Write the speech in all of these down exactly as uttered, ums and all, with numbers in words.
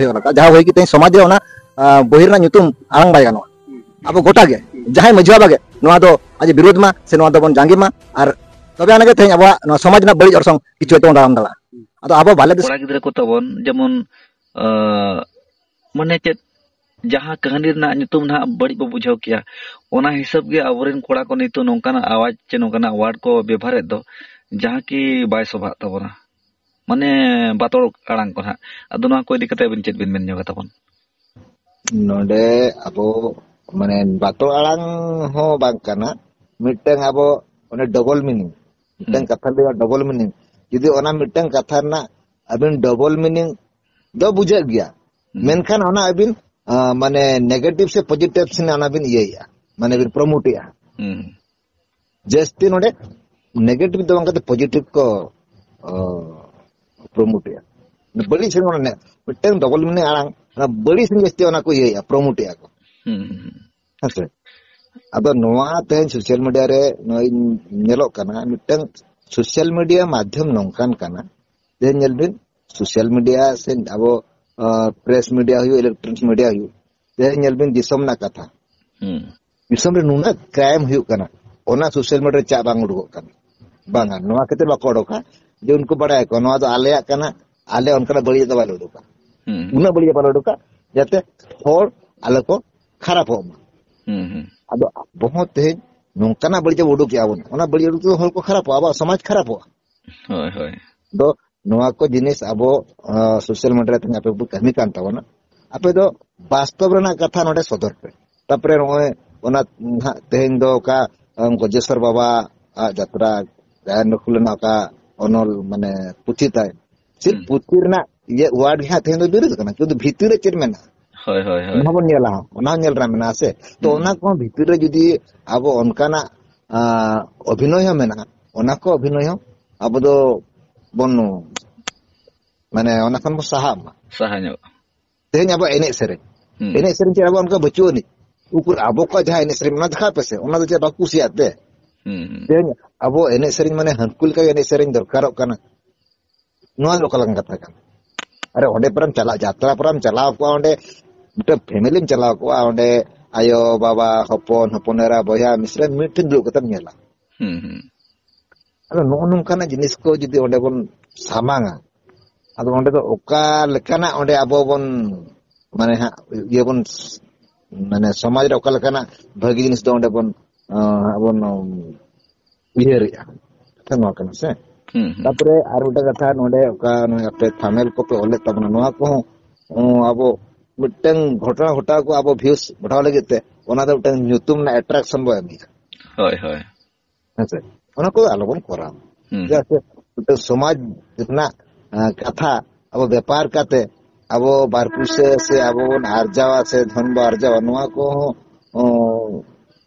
ᱦᱩᱭᱩᱜ ᱞᱟᱜᱟᱜᱼᱟ, ᱡᱟᱦᱟᱸ ᱦᱩᱭ ᱠᱟᱛᱮ ᱥᱚᱢᱟᱡᱽ ᱨᱮ ᱚᱱᱟ, ᱟ, ᱵᱚᱦᱤ ᱨᱮᱱᱟᱜ ᱧᱩᱛᱩᱢ ᱟᱲᱟᱝ ᱵᱟᱭ ᱜᱟᱱᱚᱜᱼᱟ᱾ ᱟᱵᱚ ᱜᱚᱴᱟ ᱜᱮ, ᱡᱟᱦᱟᱸᱭ ᱢᱟᱹᱡᱷᱤ ᱵᱟᱵᱟ ᱜᱮ ᱱᱚᱣᱟ ᱫᱚ ᱟᱡ ᱵᱤᱨᱳᱫᱷ ᱢᱟ ᱥᱮ ᱱᱚᱣᱟ ᱫᱚᱵᱚᱱ ᱡᱟᱸᱜᱮ ᱢᱟ, ᱟᱨ ᱛᱚᱵᱮ ᱟᱱᱟᱜ ᱜᱮ ᱛᱮᱦᱮᱧ ᱟᱵᱚᱣᱟᱜ ᱱᱚᱣᱟ ᱥᱚᱢᱟᱡᱽ ᱨᱮᱱᱟᱜ ᱵᱟᱹᱲᱤᱡ ᱚᱨᱥᱚᱝ ᱠᱤᱪᱷᱩ ᱦᱚᱭᱛᱳ ᱵᱚᱱ ᱫᱟᱨᱟᱢ ᱫᱟᱲᱮᱭᱟᱜᱼᱟ᱾ ᱟᱫᱚ ᱟᱵᱚ ᱵᱟᱞᱮ ᱫᱤᱥ- ᱠᱚᱲᱟ ᱜᱤᱫᱽᱨᱟᱹ ᱠᱚ ᱛᱟᱵᱚᱱ ᱡᱮᱢᱚᱱ, ᱟᱸ, ᱢᱟᱱᱮ ᱪᱮᱫ, ᱡᱟᱦᱟᱸ ᱠᱟᱹᱦᱱᱤ ᱨᱮᱱᱟᱜ ᱧᱩᱛᱩᱢ ᱱᱟᱦᱟᱜ ᱵᱟᱹᱲᱤᱡ ᱵᱚ ᱵᱩᱡᱷᱟᱹᱣ ᱠᱮᱭᱟ, ᱚᱱᱟ ᱦᱤᱥᱟᱹᱵ ᱜᱮ ᱟᱵᱚᱨᱮᱱ ᱠᱚᱲᱟ ᱠᱚ ᱱᱤᱛᱚᱜ ᱱᱚᱝᱠᱟᱱᱟᱜ ᱟᱣᱟᱡᱽ ᱪᱮ ᱱᱚᱝᱠᱟᱱᱟᱜ ᱣᱟᱨᱰ ᱠᱚ ᱵᱮᱵᱷᱟᱨᱮᱫ ᱫᱚ, ᱡᱟᱦᱟᱸ ᱠᱤ ᱵᱟᱭ ᱥᱚᱵᱷᱟᱜ ᱛᱟᱵᱚᱱᱟ, ᱢᱟᱱᱮ ᱵᱟᱛᱚᱲ ᱟᱲᱟᱝ ᱠᱚ ᱱᱟᱦᱟᱜ᱾ ᱟᱫᱚ ᱱᱚᱣᱟ ᱠᱚ ᱤᱫᱤ ᱠᱟᱛᱮ ᱟᱵᱤᱱ ᱪᱮᱫ ᱵᱤᱱ ᱢᱮᱱ ᱧᱚᱜᱟ ᱛᱟᱵᱚᱱ? ᱱᱚᱰᱮ ᱟᱵᱚ ᱢᱟᱱᱮ ᱵᱟᱛᱚᱲ ᱟᱲᱟᱝ ᱦᱚᱸ ᱵᱟᱝ ᱠᱟᱱᱟ, ᱢᱤᱫᱴᱟᱝ ᱟᱵᱚ ᱚᱱᱮ ᱰᱚᱵᱚᱞ ᱢᱤᱱᱤᱝ, ᱢᱤᱫᱴᱟᱝ ᱦᱩᱸ᱾ ᱠᱟᱛᱷᱟ ᱞᱟᱹᱭ ᱰᱚᱵᱚᱞ ᱢᱤᱱᱤᱝ᱾ ᱡᱩᱫᱤ ᱚᱱᱟ ᱢᱤᱫᱴᱟᱝ ᱠᱟᱛᱷᱟ ᱨᱮᱱᱟᱜ ᱟᱵᱤᱱ ᱰᱚᱵᱚᱞ ᱢᱤᱱᱤᱝ ᱫᱚ ᱵᱩᱡᱷᱟᱹᱜ ᱜᱮᱭᱟ, ᱦᱩᱸ᱾ ᱢᱮᱱᱠᱷᱟᱱ ᱚᱱᱟ ᱟᱵᱤᱱ, ᱟ, ᱢᱟᱱᱮ ᱱᱮᱜᱮᱴᱤᱵᱷ ᱥᱮ ᱯᱚᱡᱤᱴᱤᱵᱷ ᱥᱮᱱ ᱚᱱᱟ ᱵᱤᱱ ᱤᱭᱟᱹᱭᱮᱜᱼᱟ, ᱢᱟᱱᱮ ᱵᱤᱱ ᱯᱨᱚᱢᱳᱴ ᱮᱜᱼᱟ᱾ ᱦᱩᱸ᱾ ᱡᱟᱹᱥᱛᱤ ᱱᱚᱰᱮ ᱱᱮᱜᱮᱴᱤᱵᱷ ᱫᱚ ᱵᱟᱝ ᱠᱟᱛᱮ ᱯᱚᱡᱤᱴᱤᱵᱷ ᱠᱚ, ᱚ, ᱯᱨᱚᱢᱳᱴ ᱮᱜᱼᱟ᱾ ᱵᱟᱹᱲᱤᱡ ᱥᱮᱱ ᱚᱱᱟ ᱱᱮ-, ᱢᱤᱫᱴᱟᱝ ᱰᱚᱵᱚᱞ ᱢᱤᱱᱤᱝ ᱟᱲᱟᱝ, ᱚᱱᱟ ᱵᱟᱹᱲᱤᱡ ᱥᱮᱱ ᱡᱟᱹᱥᱛᱤ ᱚᱱᱟ ᱠᱚ ᱤᱭᱟᱹᱭᱮᱜᱼᱟ, ᱯᱨᱚᱢᱳᱴ ᱮᱜᱼᱟ ᱠᱚ᱾ ᱦᱩᱸ, ᱦᱩᱸ, ᱦᱩᱸ᱾ ᱦᱮᱸᱥᱮ? ᱟᱫᱚ ᱱᱚᱣᱟ ᱛᱮᱦᱮᱧ ᱥᱳᱥᱟᱞ ᱢᱤᱰᱤᱭᱟ ᱨᱮ ᱱᱚᱜᱼᱚᱭ ᱧᱮᱞᱚᱜ ᱠᱟᱱᱟ, ᱢᱤᱫᱴᱟᱝ ᱥᱳᱥᱟᱞ ᱢᱤᱰᱤᱭᱟ ᱢᱟᱫᱽᱫᱷᱚᱢ ᱱᱚᱝᱠᱟᱱ ᱠᱟᱱᱟ, ᱛᱮᱦᱮᱧ ᱧᱮᱞ ᱵᱤᱱ, ᱥᱳᱥᱟᱞ ᱢᱤᱰᱤᱭᱟ ᱥᱮ ᱟᱵᱚ, ᱟ, ᱯᱨᱮᱥ ᱢᱤᱰᱤᱭᱟ ᱦᱩᱭᱩᱜ, ᱤᱞᱮᱠᱴᱨᱚᱱᱤᱠ ᱢᱤᱰᱤᱭᱟ ᱦᱩᱭᱩᱜ, ᱛᱮᱦᱮᱧ ᱧᱮᱞ ᱵᱤᱱ ᱫᱤᱥᱚᱢ ᱨᱮᱱᱟᱜ ᱠᱟᱛᱷᱟ᱾ ᱦᱩᱸ᱾ ᱫᱤᱥᱚᱢ ᱨᱮ ᱱᱩᱱᱟᱹᱜ ᱠᱨᱟᱭᱤᱢ ᱦᱩᱭᱩᱜ ᱠᱟᱱᱟ, ᱚᱱᱟ ᱥᱳᱥᱟᱞ ᱢᱤᱰᱤᱭᱟ ᱨᱮ ᱪᱟᱜ ᱵᱟᱝ ᱩᱰᱩᱠᱚᱜ ᱠᱟᱱᱟ᱾ ᱵᱟᱝᱟ, ᱱᱚᱣᱟ ᱠᱷᱟᱹᱛᱤᱨ ᱵᱟᱠᱚ ᱩᱰᱩᱠᱟ ᱡᱮ ᱩᱱᱠᱩ ᱵᱟᱲᱟᱭᱟᱠᱚ ᱱᱚᱣᱟ ᱫᱚ ᱟᱞᱮᱭᱟᱜ ᱠᱟᱱᱟ, ᱟᱞᱮ ᱚᱱᱠᱟᱱᱟᱜ ᱵᱟᱹᱲᱤᱡ ᱫᱚ ᱵᱟᱞᱮ ᱩᱰᱩᱠᱟ᱾ ᱦᱩᱸ᱾ ᱩᱱᱟᱹᱜ ᱵᱟᱹᱲᱤᱡ ᱵᱟᱞᱮ ᱩᱰᱩᱠᱟ ᱡᱟᱛᱮ ᱦᱚᱲ ᱟᱞᱚ ᱠᱚ ᱠᱷᱟᱨᱟᱯᱚᱜ ᱢᱟ᱾ ᱦᱩᱸ, ᱦᱩᱸ᱾ ᱟᱫᱚ ᱟᱵᱚ ᱦᱚᱸ ᱛᱮᱦᱮᱧ ᱱᱚᱝᱠᱟᱱᱟᱜ ᱵᱟᱹᱲᱤᱡ ᱵᱚ ᱩᱰᱩᱠᱮᱜᱼᱟ ᱵᱚᱱ, ᱚᱱᱟ ᱵᱟᱹᱲᱤᱡ ᱩᱰᱩᱠ ᱛᱮᱫᱚ ᱦᱚᱲ ᱠᱚ ᱠᱷᱟᱨᱟᱯᱚᱜᱼᱟ, ᱟᱵᱚᱣᱟᱜ ᱥᱚᱢᱟᱡᱽ ᱠᱷᱟᱨᱟᱯᱚᱜᱼᱟ᱾ ᱦᱳᱭ, ᱦᱳᱭ᱾ ᱫᱚ ᱱᱚᱣᱟ ᱠᱚ ᱡᱤᱱᱤᱥ ᱟᱵᱚ, ᱟ, ᱥᱳᱥᱟᱞ ᱢᱤᱰᱤᱭᱟ ᱨᱮ ᱛᱮᱦᱮᱧ ᱟᱯᱮ ᱯᱮ ᱠᱟᱹᱢᱤ ᱠᱟᱱ ᱛᱟᱵᱚᱱᱟ, ᱟᱯᱮ ᱫᱚ ᱵᱟᱥᱛᱚᱵ ᱨᱮᱱᱟᱜ ᱠᱟᱛᱷᱟ ᱱᱚᱰᱮ ᱥᱚᱫᱚᱨ ᱯᱮ᱾ ᱛᱟᱯᱚᱨᱮ ᱱᱚᱜᱼᱚᱭ ᱚᱱᱟ ᱱᱟᱦᱟᱜ ᱛᱮᱦᱮᱧ ᱫᱚ ᱚᱠᱟ, ᱟᱢ, ᱜᱚᱡᱮᱥᱚᱨ ᱵᱟᱵᱟ ᱟᱜ ᱡᱟᱛᱨᱟ, ᱜᱟᱭᱟᱱ ᱨᱮ ᱠᱷᱩᱞᱟᱹᱱᱟ ᱚᱠᱟ ᱚᱱᱚᱞ, ᱢᱟᱱᱮ, ᱯᱩᱛᱷᱤ ᱛᱟᱭ, ᱥᱤᱨᱯ ᱦᱩᱸ᱾ ᱯᱩᱛᱷᱤ ᱨᱮᱱᱟᱜ ᱤᱭᱟᱹ ᱣᱟᱨᱰ ᱜᱮ ᱦᱟᱸᱜ ᱛᱮᱦᱮᱧ ᱫᱚ ᱵᱤᱨᱩᱫᱷ ᱠᱟᱱᱟ, ᱠᱤᱱᱛᱩ ᱵᱷᱤᱛᱤᱨ ᱨᱮ ᱪᱮᱫ ᱢᱮᱱᱟᱜᱼᱟ? ᱦᱳᱭ, ᱦᱳᱭ, ᱦᱳᱭ᱾ ᱚᱱᱟ ᱦᱚᱸᱵᱚᱱ ᱧᱮᱞᱟ, ᱚᱱᱟ ᱦᱚᱸ ᱧᱮᱞ ᱨᱮᱱᱟᱜ ᱢᱮᱱᱟᱜᱼᱟ ᱥᱮ᱾ ᱛᱚ, ᱦᱩᱸ᱾ ᱚᱱᱟ ᱠᱚᱦᱚᱸ ᱵᱷᱤᱛᱤᱨ ᱨᱮ ᱡᱩᱫᱤ ᱟᱵᱚ ᱚᱱᱠᱟᱱᱟᱜ, ᱟᱸ, ᱚᱵᱷᱤᱱᱚᱭ ᱦᱚᱸ ᱢᱮᱱᱟᱜᱼᱟ, ᱚᱱᱟ ᱠᱚ ᱚᱵᱷᱤᱱᱚᱭ ᱦᱚᱸ ᱟᱵᱚ ᱫᱚ ᱵᱚᱱ, ᱢᱟᱱᱮ, ᱚᱱᱟ ᱠᱷᱚᱱ ᱵᱚᱱ ᱥᱟᱦᱟᱜ ᱢᱟ᱾ ᱥᱟᱦᱟ ᱧᱚᱜ᱾ ᱛᱮᱦᱮᱧ ᱟᱵᱚ ᱮᱱᱮᱡ ᱥᱮᱨᱮᱧ, ᱦᱩᱸ᱾ ᱮᱱᱮᱡ ᱥᱮᱨᱮᱧ ᱪᱮᱫ ᱟᱵᱚ ᱚᱱᱠᱟ ᱵᱟᱹᱪᱩᱜ ᱟᱹᱱᱤᱡ? ᱩᱠᱩᱨ ᱟᱵᱚ ᱠᱚᱣᱟᱜ ᱡᱟᱦᱟᱸ ᱮᱱᱮᱡ ᱥᱮᱨᱮᱧ, ᱚᱱᱟ ᱫᱮᱠᱷᱟᱣ ᱯᱮᱥᱮ, ᱚᱱᱟ ᱫᱚ ᱪᱮᱫ ᱵᱟᱠᱚ ᱠᱩᱥᱤᱭᱟᱜ ᱛᱮ? ᱦᱩᱸ, ᱦᱩᱸ᱾ ᱛᱮᱦᱮᱧ ᱟᱵᱚ ᱮᱱᱮᱡ ᱥᱮᱨᱮᱧ ᱢᱟᱱᱮ ᱦᱟᱹᱱᱠᱩ ᱞᱮᱠᱟ ᱜᱮ ᱮᱱᱮᱡ ᱥᱮᱨᱮᱧ ᱫᱚᱨᱠᱟᱨᱚᱜ ᱠᱟᱱᱟ᱾ ᱱᱚᱣᱟ ᱫᱚ ᱚᱠᱟ ᱞᱮᱠᱟᱱ ᱠᱟᱛᱷᱟ ᱠᱟᱱᱟ? ᱟᱨᱮ, ᱚᱸᱰᱮ ᱯᱚᱨᱮᱢ ᱪᱟᱞᱟᱜ, ᱡᱟᱛᱨᱟ ᱯᱚᱨᱮᱢ ᱪᱟᱞᱟᱣ ᱠᱚᱜᱼᱟ, ᱚᱸᱰᱮ ᱢᱤᱫᱴᱮᱱ ᱯᱷᱮᱢᱮᱞᱤᱢ ᱪᱟᱞᱟᱣ ᱠᱚᱜᱼᱟ, ᱚᱸᱰᱮ ᱟᱭᱳ, ᱵᱟᱵᱟ, ᱦᱚᱯᱚᱱ, ᱦᱚᱯᱚᱱ ᱮᱨᱟ, ᱵᱚᱭᱦᱟ, ᱢᱤᱥᱨᱟ ᱢᱤᱫᱴᱷᱮᱱ ᱫᱩᱲᱩᱵ ᱠᱟᱛᱮᱢ ᱧᱮᱞᱟ᱾ ᱦᱩᱸ, ᱦᱩᱸ᱾ ᱟᱫᱚ ᱱᱚᱜᱼᱚ ᱱᱚᱝᱠᱟᱱᱟᱜ ᱡᱤᱱᱤᱥ ᱠᱚ ᱡᱩᱫᱤ ᱚᱸᱰᱮ ᱵᱚᱱ ᱥᱟᱢᱟᱝᱟ, ᱟᱫᱚ ᱚᱸᱰᱮ ᱫᱚ ᱚᱠᱟ ᱞᱮᱠᱟᱱᱟᱜ ᱚᱸᱰᱮ ᱟᱵᱚ ᱵᱚᱱ, ᱢᱟᱱᱮ ᱦᱟᱸᱜ, ᱤᱭᱟᱹ ᱵᱚᱱ, ᱢᱟᱱᱮ ᱥᱚᱢᱟᱡᱽ ᱨᱮ ᱚᱠᱟ ᱞᱮᱠᱟᱱᱟᱜ ᱵᱷᱟᱹᱜᱤ ᱡᱤᱱᱤᱥ ᱫᱚ ᱚᱸᱰᱮ ᱵᱚᱱ, ᱟᱸ, ᱟᱵᱚᱱ ᱩᱭᱦᱟᱹᱨᱮᱜᱼᱟ᱾ ᱠᱟᱛᱷᱟ ᱱᱚᱣᱟ ᱠᱟᱱᱟ ᱥᱮ? ᱦᱩᱸ, ᱦᱩᱸ᱾ ᱛᱟᱯᱚᱨᱮ ᱟᱨ ᱢᱤᱫᱴᱟᱝ ᱠᱟᱛᱷᱟ, ᱱᱚᱰᱮ ᱚᱠᱟ ᱱᱚᱜᱼᱚᱭ ᱟᱯᱮ ᱛᱷᱟᱢᱮᱞ ᱠᱚᱯᱮ ᱚᱞᱮᱫ ᱛᱟᱵᱚᱱᱟ, ᱱᱚᱣᱟ ᱠᱚᱦᱚᱸ, ᱚᱸ, ᱟᱵᱚ ᱢᱤᱫᱴᱟᱝ ᱜᱷᱚᱴᱚᱱᱟ ᱜᱷᱚᱴᱟᱣ ᱠᱚ ᱟᱵᱚ ᱵᱷᱤᱭᱩᱥ ᱵᱟᱲᱦᱟᱣ ᱞᱟᱹᱜᱤᱫ ᱛᱮ ᱚᱱᱟ ᱫᱚ ᱢᱤᱫᱴᱟᱝ ᱧᱩᱛᱩᱢ ᱨᱮᱱᱟᱜ ᱮᱴᱨᱟᱠᱥᱚᱱ ᱵᱚ ᱮᱢᱮᱜᱼᱟ᱾ ᱦᱳᱭ, ᱦᱳᱭ᱾ ᱦᱮᱸᱥᱮ? ᱚᱱᱟ ᱠᱚ ᱟᱞᱚᱵᱚᱱ ᱠᱚᱨᱟᱣᱟ᱾ ᱦᱩᱸ᱾ ᱪᱮᱫᱟᱜ ᱥᱮ ᱢᱤᱫᱴᱟᱝ ᱥᱚᱢᱟᱡᱽ ᱨᱮᱱᱟᱜ, ᱟᱸ, ᱠᱟᱛᱷᱟ ᱟᱵᱚ ᱵᱮᱯᱟᱨ ᱠᱟᱛᱮ ᱟᱵᱚ ᱵᱟᱨ ᱯᱩᱭᱥᱟᱹ ᱥᱮ ᱟᱵᱚ ᱵᱚᱱ ᱟᱨᱡᱟᱣᱟ ᱥᱮ ᱫᱷᱚᱱ ᱵᱚ ᱟᱨᱡᱟᱣᱟ, ᱱᱚᱣᱟ ᱠᱚᱦᱚᱸ, ᱚᱸ,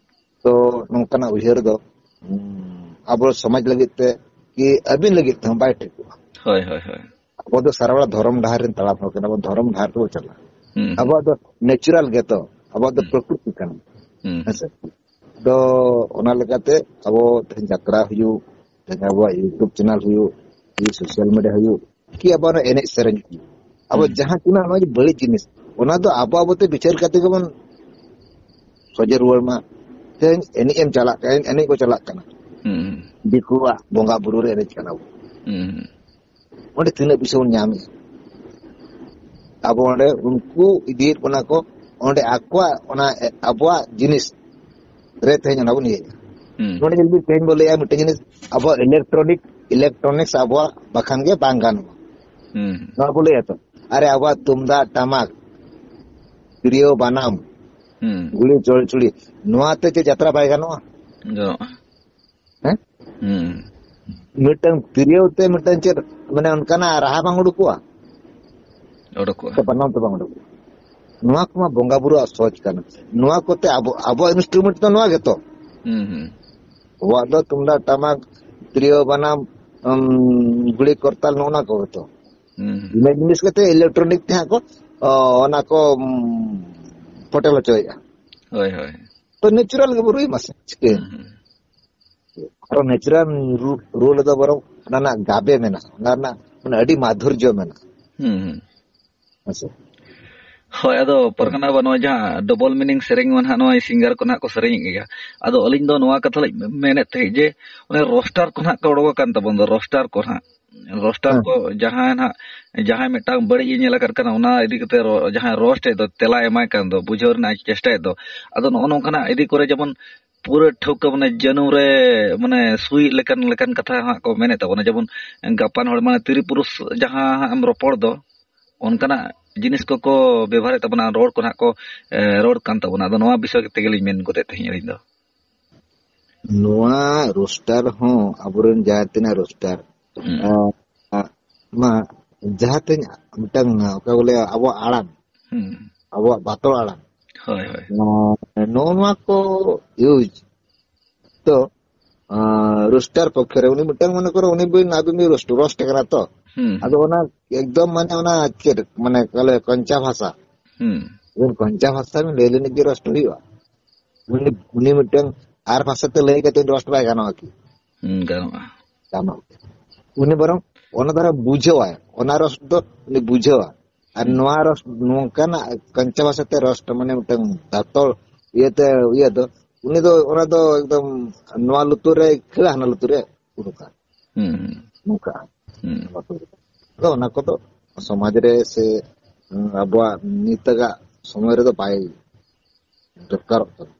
ᱛᱚ ᱱᱚᱝᱠᱟᱱᱟᱜ ᱩᱭᱦᱟᱹᱨ ᱫᱚ, ᱩᱸ, ᱟᱵᱚ ᱥᱚᱢᱟᱡᱽ ᱞᱟᱹᱜᱤᱫ ᱛᱮ ᱠᱤ ᱟᱹᱵᱤᱱ ᱞᱟᱹᱜᱤᱫ ᱛᱮᱦᱚᱸ ᱵᱟᱭ ᱴᱷᱤᱠᱚᱜᱼᱟ᱾ ᱦᱳᱭ, ᱦᱳᱭ, ᱦᱳᱭ᱾ ᱟᱵᱚ ᱫᱚ ᱥᱟᱨᱟ ᱵᱮᱲᱟ ᱫᱷᱚᱨᱚᱢ ᱰᱟᱦᱟᱨ ᱨᱮᱱ ᱛᱟᱲᱟᱢ ᱦᱚᱲ ᱠᱟᱱᱟ ᱵᱚᱱ, ᱫᱷᱚᱨᱚᱢ ᱰᱟᱦᱟᱨ ᱛᱮᱵᱚᱱ ᱪᱟᱞᱟᱜᱼᱟ᱾ ᱦᱩᱸ, ᱦᱩᱸ᱾ ᱟᱵᱚᱣᱟᱜ ᱫᱚ ᱱᱮᱪᱟᱨᱟᱞ ᱜᱮᱛᱚ, ᱟᱵᱚᱣᱟᱜ ᱫᱚ ᱦᱩᱸ᱾ ᱯᱨᱚᱠᱨᱤᱛᱤ ᱠᱟᱱᱟ᱾ ᱦᱩᱸ, ᱦᱩᱸ᱾ ᱦᱮᱸᱥᱮ? ᱫᱚ ᱚᱱᱟ ᱞᱮᱠᱟᱛᱮ ᱟᱵᱚ ᱛᱮᱦᱮᱧ ᱡᱟᱛᱨᱟ ᱦᱩᱭᱩᱜ, ᱛᱮᱦᱮᱧ ᱟᱵᱚᱣᱟᱜ YouTube ᱪᱮᱱᱮᱞ ᱦᱩᱭᱩᱜ, ᱠᱤ ᱥᱳᱥᱟᱞ ᱢᱤᱰᱤᱭᱟ ᱦᱩᱭᱩᱜ, ᱠᱤ ᱟᱵᱚ ᱚᱱᱟ ᱮᱱᱮᱡ ᱥᱮᱨᱮᱧ ᱦᱩᱭᱩᱜ, ᱟᱵᱚ ᱦᱩᱸ᱾ ᱡᱟᱦᱟᱸ ᱛᱤᱱᱟᱹᱜ ᱱᱚᱜᱼᱚᱭ ᱡᱮ ᱵᱟᱹᱲᱤᱡ ᱡᱤᱱᱤᱥ, ᱚᱱᱟ ᱫᱚ ᱟᱵᱚ ᱟᱵᱚ ᱛᱮ ᱵᱤᱪᱟᱹᱨ ᱠᱟᱛᱮ ᱜᱮᱵᱚᱱ ᱥᱚᱡᱷᱮ ᱨᱩᱣᱟᱹᱲ ᱢᱟ᱾ ᱛᱮᱦᱮᱧ ᱮᱱᱮᱡ ᱮᱢ ᱪᱟᱞᱟᱜ ᱠᱟᱱᱟ, ᱮᱱᱮᱡ ᱠᱚ ᱪᱟᱞᱟᱜ ᱠᱟᱱᱟ᱾ ᱦᱩᱸ᱾ ᱫᱤᱠᱩᱣᱟᱜ ᱵᱚᱸᱜᱟ ᱵᱩᱨᱩ ᱨᱮ ᱮᱱᱮᱡ ᱠᱟᱱᱟ ᱵᱚᱱ᱾ ᱦᱩᱸ᱾ ᱚᱸᱰᱮ ᱛᱤᱱᱟᱹᱜ ᱯᱩᱭᱥᱟᱹ ᱵᱚᱱ ᱧᱟᱢᱮᱜᱼᱟ? ᱟᱵᱚ ᱚᱸᱰᱮ ᱩᱱᱠᱩ ᱤᱫᱤᱭᱮᱫ ᱵᱚᱱᱟ ᱠᱚ, ᱚᱸᱰᱮ ᱟᱠᱚᱣᱟᱜ ᱚᱱᱟ ᱮ-, ᱟᱵᱚᱣᱟᱜ ᱡᱤᱱᱤᱥ ᱨᱮ ᱛᱮᱦᱮᱧ ᱚᱱᱟ ᱵᱚᱱ ᱤᱭᱟᱹᱭᱮᱫᱼᱟ᱾ ᱦᱩᱸ᱾ ᱱᱚᱰᱮ ᱧᱮᱞ ᱵᱤᱱ, ᱛᱮᱦᱮᱧ ᱵᱚᱱ ᱞᱟᱹᱭᱟ ᱢᱤᱫᱴᱮᱱ ᱡᱤᱱᱤᱥ, ᱟᱵᱚᱣᱟᱜ ᱤᱞᱮᱠᱴᱨᱚᱱᱤᱠ, ᱤᱞᱮᱠᱴᱨᱚᱱᱤᱠᱥ ᱟᱵᱚᱣᱟᱜ ᱵᱟᱠᱷᱟᱱ ᱜᱮ ᱵᱟᱝ ᱜᱟᱱᱚᱜᱼᱟ᱾ ᱦᱩᱸ᱾ ᱱᱚᱣᱟ ᱵᱚᱱ ᱞᱟᱹᱭᱟ ᱛᱚ, ᱟᱨᱮ ᱟᱵᱚᱣᱟᱜ ᱛᱩᱢᱫᱟᱜ ᱴᱟᱢᱟᱠ, ᱛᱤᱨᱭᱳ ᱵᱟᱱᱟᱢ, ᱦᱩᱸ᱾ ᱜᱩᱲᱤ ᱪᱚᱲᱪᱩᱲᱤ, ᱱᱚᱣᱟ ᱛᱮ ᱪᱮᱫ ᱡᱟᱛᱨᱟ ᱵᱟᱭ ᱜᱟᱱᱚᱜᱼᱟ? ᱜᱟᱱᱚᱜᱼᱟ᱾ ᱦᱮᱸ? ᱦᱩᱸ᱾ ᱢᱤᱫᱴᱟᱝ ᱛᱤᱨᱭᱳ ᱛᱮ ᱢᱤᱫᱴᱟᱝ ᱪᱮᱫ, ᱢᱟᱱᱮ, ᱚᱱᱠᱟᱱᱟᱜ ᱨᱟᱦᱟ ᱵᱟᱝ ᱩᱰᱩᱠᱚᱜᱼᱟ? ᱩᱰᱩᱠᱚᱜᱼᱟ᱾ ᱥᱮ ᱵᱟᱱᱟᱢ ᱛᱮ ᱵᱟᱝ ᱩᱰᱩᱠᱚᱜᱼᱟ? ᱱᱚᱣᱟ ᱠᱚᱢᱟ ᱵᱚᱸᱜᱟ ᱵᱩᱨᱩᱣᱟᱜ ᱥᱚᱡᱽ ᱠᱟᱱᱟ᱾ ᱱᱚᱣᱟ ᱠᱚᱛᱮ ᱟᱵᱚ, ᱟᱵᱚᱣᱟᱜ ᱤᱱᱥᱴᱨᱩᱢᱮᱱᱴ ᱫᱚ ᱱᱚᱣᱟ ᱜᱮᱛᱚ᱾ ᱦᱩᱸ, ᱦᱩᱸ᱾ ᱟᱵᱚᱣᱟᱜ ᱫᱚ ᱛᱩᱢᱫᱟᱜ, ᱴᱟᱢᱟᱠ, ᱛᱤᱨᱭᱳ, ᱵᱟᱱᱟᱢ, ᱩᱢ, ᱜᱷᱩᱲᱤ, ᱠᱚᱨᱛᱟᱞ, ᱱᱚᱜᱼᱚ ᱱᱟ ᱠᱚ ᱜᱮᱛᱚ᱾ ᱦᱩᱸ, ᱦᱩᱸ᱾ ᱤᱱᱟᱹ ᱡᱤᱱᱤᱥ ᱠᱟᱛᱮ ᱤᱞᱮᱠᱴᱨᱚᱱᱤᱠ ᱛᱮ ᱦᱟᱸᱜ ᱠᱚ, ᱚ, ᱚᱱᱟ ᱠᱚ, ᱩᱢ, ᱯᱚᱴᱮᱞ ᱦᱚᱪᱚᱭᱮᱫᱼᱟ᱾ ᱦᱳᱭ, ᱦᱳᱭ᱾ ᱛᱚ ᱱᱮᱪᱟᱨᱟᱞ ᱜᱮᱵᱚ ᱨᱩᱭ ᱢᱟᱥᱮ, ᱪᱤᱠᱟᱹᱭᱮᱱᱟ? ᱦᱩᱸ, ᱦᱩᱸ᱾ ᱟᱨᱚ ᱱᱮᱪᱟᱨᱟᱞ ᱨᱩ, ᱨᱩ ᱨᱮᱫᱚ ᱵᱚᱨᱚᱝ ᱚᱱᱟ ᱨᱮᱱᱟᱜ ᱜᱟᱵᱮ ᱢᱮᱱᱟᱜᱼᱟ, ᱚᱱᱟ ᱨᱮᱱᱟᱜ ᱢᱟᱱᱮ ᱟᱹᱰᱤ ᱢᱟᱫᱷᱩᱨᱡᱚ ᱢᱮᱱᱟᱜᱼᱟ᱾ ᱦᱩᱸ, ᱦᱩᱸ᱾ ᱦᱮᱸᱥᱮ? ᱦᱳᱭ, ᱟᱫᱚ ᱯᱟᱨᱜᱟᱱᱟ ᱵᱟᱵᱟ, ᱱᱚᱣᱟ ᱡᱟᱦᱟᱸ ᱰᱚᱵᱚᱞ ᱢᱤᱱᱤᱝ ᱥᱮᱨᱮᱧ ᱢᱟ ᱱᱟᱦᱟᱜ ᱱᱚᱣᱟ ᱥᱤᱝᱜᱟᱨ ᱠᱚ ᱱᱟᱦᱟᱜ ᱠᱚ ᱥᱮᱨᱮᱧᱮᱫ ᱜᱮᱭᱟ᱾ ᱟᱫᱚ ᱟᱹᱞᱤᱧ ᱫᱚ ᱱᱚᱣᱟ ᱠᱟᱛᱷᱟ ᱞᱤᱧ ᱢᱮᱱᱮᱫ ᱛᱟᱦᱮᱸᱫ ᱡᱮ ᱚᱱᱮ ᱨᱳᱥᱴᱟᱨ ᱠᱚ ᱱᱟᱦᱟᱜ ᱠᱚ ᱚᱰᱚᱠ ᱟᱠᱟᱱ ᱛᱟᱵᱚᱱ ᱫᱚ, ᱨᱳᱥᱴᱟᱨ ᱠᱚ ᱱᱟᱦᱟᱜ᱾ ᱨᱳᱥᱴᱟᱨ ᱦᱮᱸ᱾ ᱠᱚ ᱡᱟᱦᱟᱸᱭ ᱱᱟᱦᱟᱜ, ᱡᱟᱦᱟᱸᱭ ᱢᱤᱫᱴᱟᱝ ᱵᱟᱹᱲᱤᱡ ᱮ ᱧᱮᱞ ᱟᱠᱟᱫ ᱠᱟᱱᱟ, ᱚᱱᱟ ᱤᱫᱤ ᱠᱟᱛᱮ ᱨᱚ-, ᱡᱟᱦᱟᱸᱭ ᱨᱳᱥᱴ ᱮᱫ ᱫᱚ, ᱛᱮᱞᱟᱭ ᱮᱢᱟᱭ ᱠᱟᱱ ᱫᱚ, ᱵᱩᱡᱷᱟᱹᱣ ᱨᱮᱱᱟᱜ ᱮ ᱪᱮᱥᱴᱟᱭᱮᱫ ᱫᱚ᱾ ᱟᱫᱚ ᱱᱚᱜᱼᱚ ᱱᱚᱝᱠᱟᱱᱟᱜ ᱤᱫᱤ ᱠᱚᱨᱮ ᱡᱮᱢᱚᱱ ᱯᱩᱨᱟᱹ ᱴᱷᱟᱹᱣᱠᱟᱹ, ᱢᱟᱱᱮ, ᱡᱟᱹᱱᱩᱢ ᱨᱮ, ᱢᱟᱱᱮ, ᱥᱩᱭ ᱞᱮᱠᱟᱱ, ᱞᱮᱠᱟᱱ ᱠᱟᱛᱷᱟ ᱦᱟᱸᱜ ᱠᱚ ᱢᱮᱱᱮᱫ ᱛᱟᱵᱚᱱᱟ᱾ ᱡᱮᱢᱚᱱ ᱜᱟᱯᱟᱱ ᱦᱚᱲ, ᱢᱟᱱᱮ, ᱛᱤᱨᱤ ᱯᱩᱨᱩᱥ ᱡᱟᱦᱟᱸ ᱦᱟᱸᱜ ᱮᱢ ᱨᱚᱯᱚᱲ ᱫᱚ, ᱚᱱᱠᱟᱱᱟᱜ ᱡᱤᱱᱤᱥ ᱠᱚᱠᱚ ᱵᱮᱵᱷᱟᱨᱮᱫ ᱛᱟᱵᱚᱱᱟ, ᱨᱚᱲ ᱠᱚ ᱱᱟᱦᱟᱜ ᱠᱚ, ᱮ, ᱨᱚᱲ ᱠᱟᱱ ᱛᱟᱵᱚᱱᱟ᱾ ᱟᱫᱚ ᱱᱚᱣᱟ ᱵᱤᱥᱚᱭ ᱛᱮᱜᱮ ᱞᱤᱧ ᱢᱮᱱ ᱜᱚᱫᱮᱫ ᱛᱟᱦᱮᱸᱫ ᱟᱹᱞᱤᱧ ᱫᱚ᱾ ᱱᱚᱣᱟ ᱨᱳᱥᱴᱟᱨ ᱦᱚᱸ ᱟᱵᱚᱨᱮᱱ ᱡᱟᱦᱟᱸ ᱛᱤᱱᱟᱹᱜ ᱨᱳᱥᱴᱟᱨ, ᱦᱩᱸ᱾ ᱮ, ᱢᱟ ᱡᱟᱦᱟᱸ ᱛᱤᱱᱟᱹᱜ ᱢᱤᱫᱴᱟᱝ ᱚᱠᱟ ᱵᱚᱞᱮ ᱟᱵᱚᱣᱟᱜ ᱟᱲᱟᱝ, ᱦᱩᱸ᱾ ᱟᱵᱚᱣᱟᱜ ᱵᱟᱛᱚᱲ ᱟᱲᱟᱝ, ᱦᱳᱭ, ᱦᱳᱭ᱾ ᱱᱚ-, ᱱᱚᱜᱼᱚ ᱱᱚᱣᱟ ᱠᱚ ᱤᱭᱩᱡᱽ ᱛᱚ, ᱟᱸ, ᱨᱳᱥᱴᱟᱨ ᱯᱚᱠᱠᱷᱮ ᱨᱮ ᱩᱱᱤ ᱢᱤᱫᱴᱟᱝ, ᱢᱚᱱᱮ ᱠᱚᱨᱚ, ᱩᱱᱤ ᱵᱤᱱ, ᱟᱵᱤᱱ ᱵᱤᱱ ᱨᱳᱥᱴ, ᱨᱳᱥᱴ ᱠᱟᱱᱟ ᱛᱚ᱾ ᱦᱩᱸ, ᱟᱫᱚ ᱦᱩᱸ᱾ ᱚᱱᱟ ᱮᱠᱫᱚᱢ, ᱢᱟᱱᱮ, ᱚᱱᱟ ᱪᱮᱫ, ᱢᱟᱱᱮ, ᱠᱟᱞᱮ ᱠᱚᱧᱪᱟ ᱵᱷᱟᱥᱟ᱾ ᱦᱩᱸ᱾ ᱩᱱᱤ ᱠᱚᱧᱪᱟ ᱵᱷᱟᱥᱟ ᱵᱤᱱ ᱞᱟᱹᱭ ᱞᱮᱱᱤᱡ ᱜᱮ ᱨᱳᱥᱴ ᱦᱩᱭᱩᱜᱼᱟ᱾ ᱩᱱᱤ, ᱩᱱᱤ ᱢᱤᱫᱴᱟᱝ ᱟᱨ ᱵᱷᱟᱥᱟ ᱛᱮ ᱞᱟᱹᱭ ᱠᱟᱛᱮ ᱨᱳᱥᱴ ᱵᱟᱭ ᱜᱟᱱᱚᱜᱼᱟ ᱠᱤ? ᱦᱩᱸ, ᱜᱟᱱᱚᱜᱼᱟ᱾ ᱜᱟᱱᱚᱜ ᱜᱮᱭᱟ᱾ ᱩᱱᱤ ᱵᱚᱨᱚᱝ ᱚᱱᱟ ᱫᱷᱟᱨᱟ ᱵᱩᱡᱷᱟᱹᱣᱟᱭ, ᱚᱱᱟ ᱨᱳᱥᱴ ᱫᱚ ᱩᱱᱤ ᱵᱩᱡᱷᱟᱹᱣᱟ᱾ ᱟᱨ ᱦᱩᱸ᱾ ᱱᱚᱣᱟ ᱨᱳᱥᱴ, ᱱᱚᱝᱠᱟᱱᱟᱜ ᱠᱚᱧᱪᱟ ᱵᱷᱟᱥᱟ ᱛᱮ ᱨᱳᱥᱴ, ᱢᱟᱱᱮ, ᱢᱤᱫᱴᱟᱝ ᱫᱟᱛᱚᱲ ᱤᱭᱟᱹᱛᱮ, ᱤᱭᱟᱹ ᱫᱚ, ᱩᱱᱤ ᱫᱚ ᱚᱱᱟ ᱫᱚ ᱮᱠᱫᱚᱢ ᱱᱚᱣᱟ ᱞᱩᱛᱩᱨ ᱨᱮ ᱠᱷᱟᱹᱲᱟ, ᱦᱟᱱᱟ ᱞᱩᱛᱩᱨ ᱨᱮ ᱩᱰᱩᱠᱟ᱾ ᱦᱩᱸ, ᱦᱩᱸ᱾ ᱱᱚᱝᱠᱟ᱾ ᱦᱩᱸ᱾ ᱟᱫᱚ ᱚᱱᱟ ᱠᱚᱫᱚ ᱥᱚᱢᱟᱡᱽ ᱨᱮ ᱥᱮ, ᱩᱸ, ᱟᱵᱚᱣᱟᱜ ᱱᱤᱛᱟᱜᱟᱜ ᱥᱚᱢᱚᱭ ᱨᱮᱫᱚ ᱵᱟᱭ ᱫᱚᱨᱠᱟᱨᱚᱜ ᱠᱟᱱᱟ᱾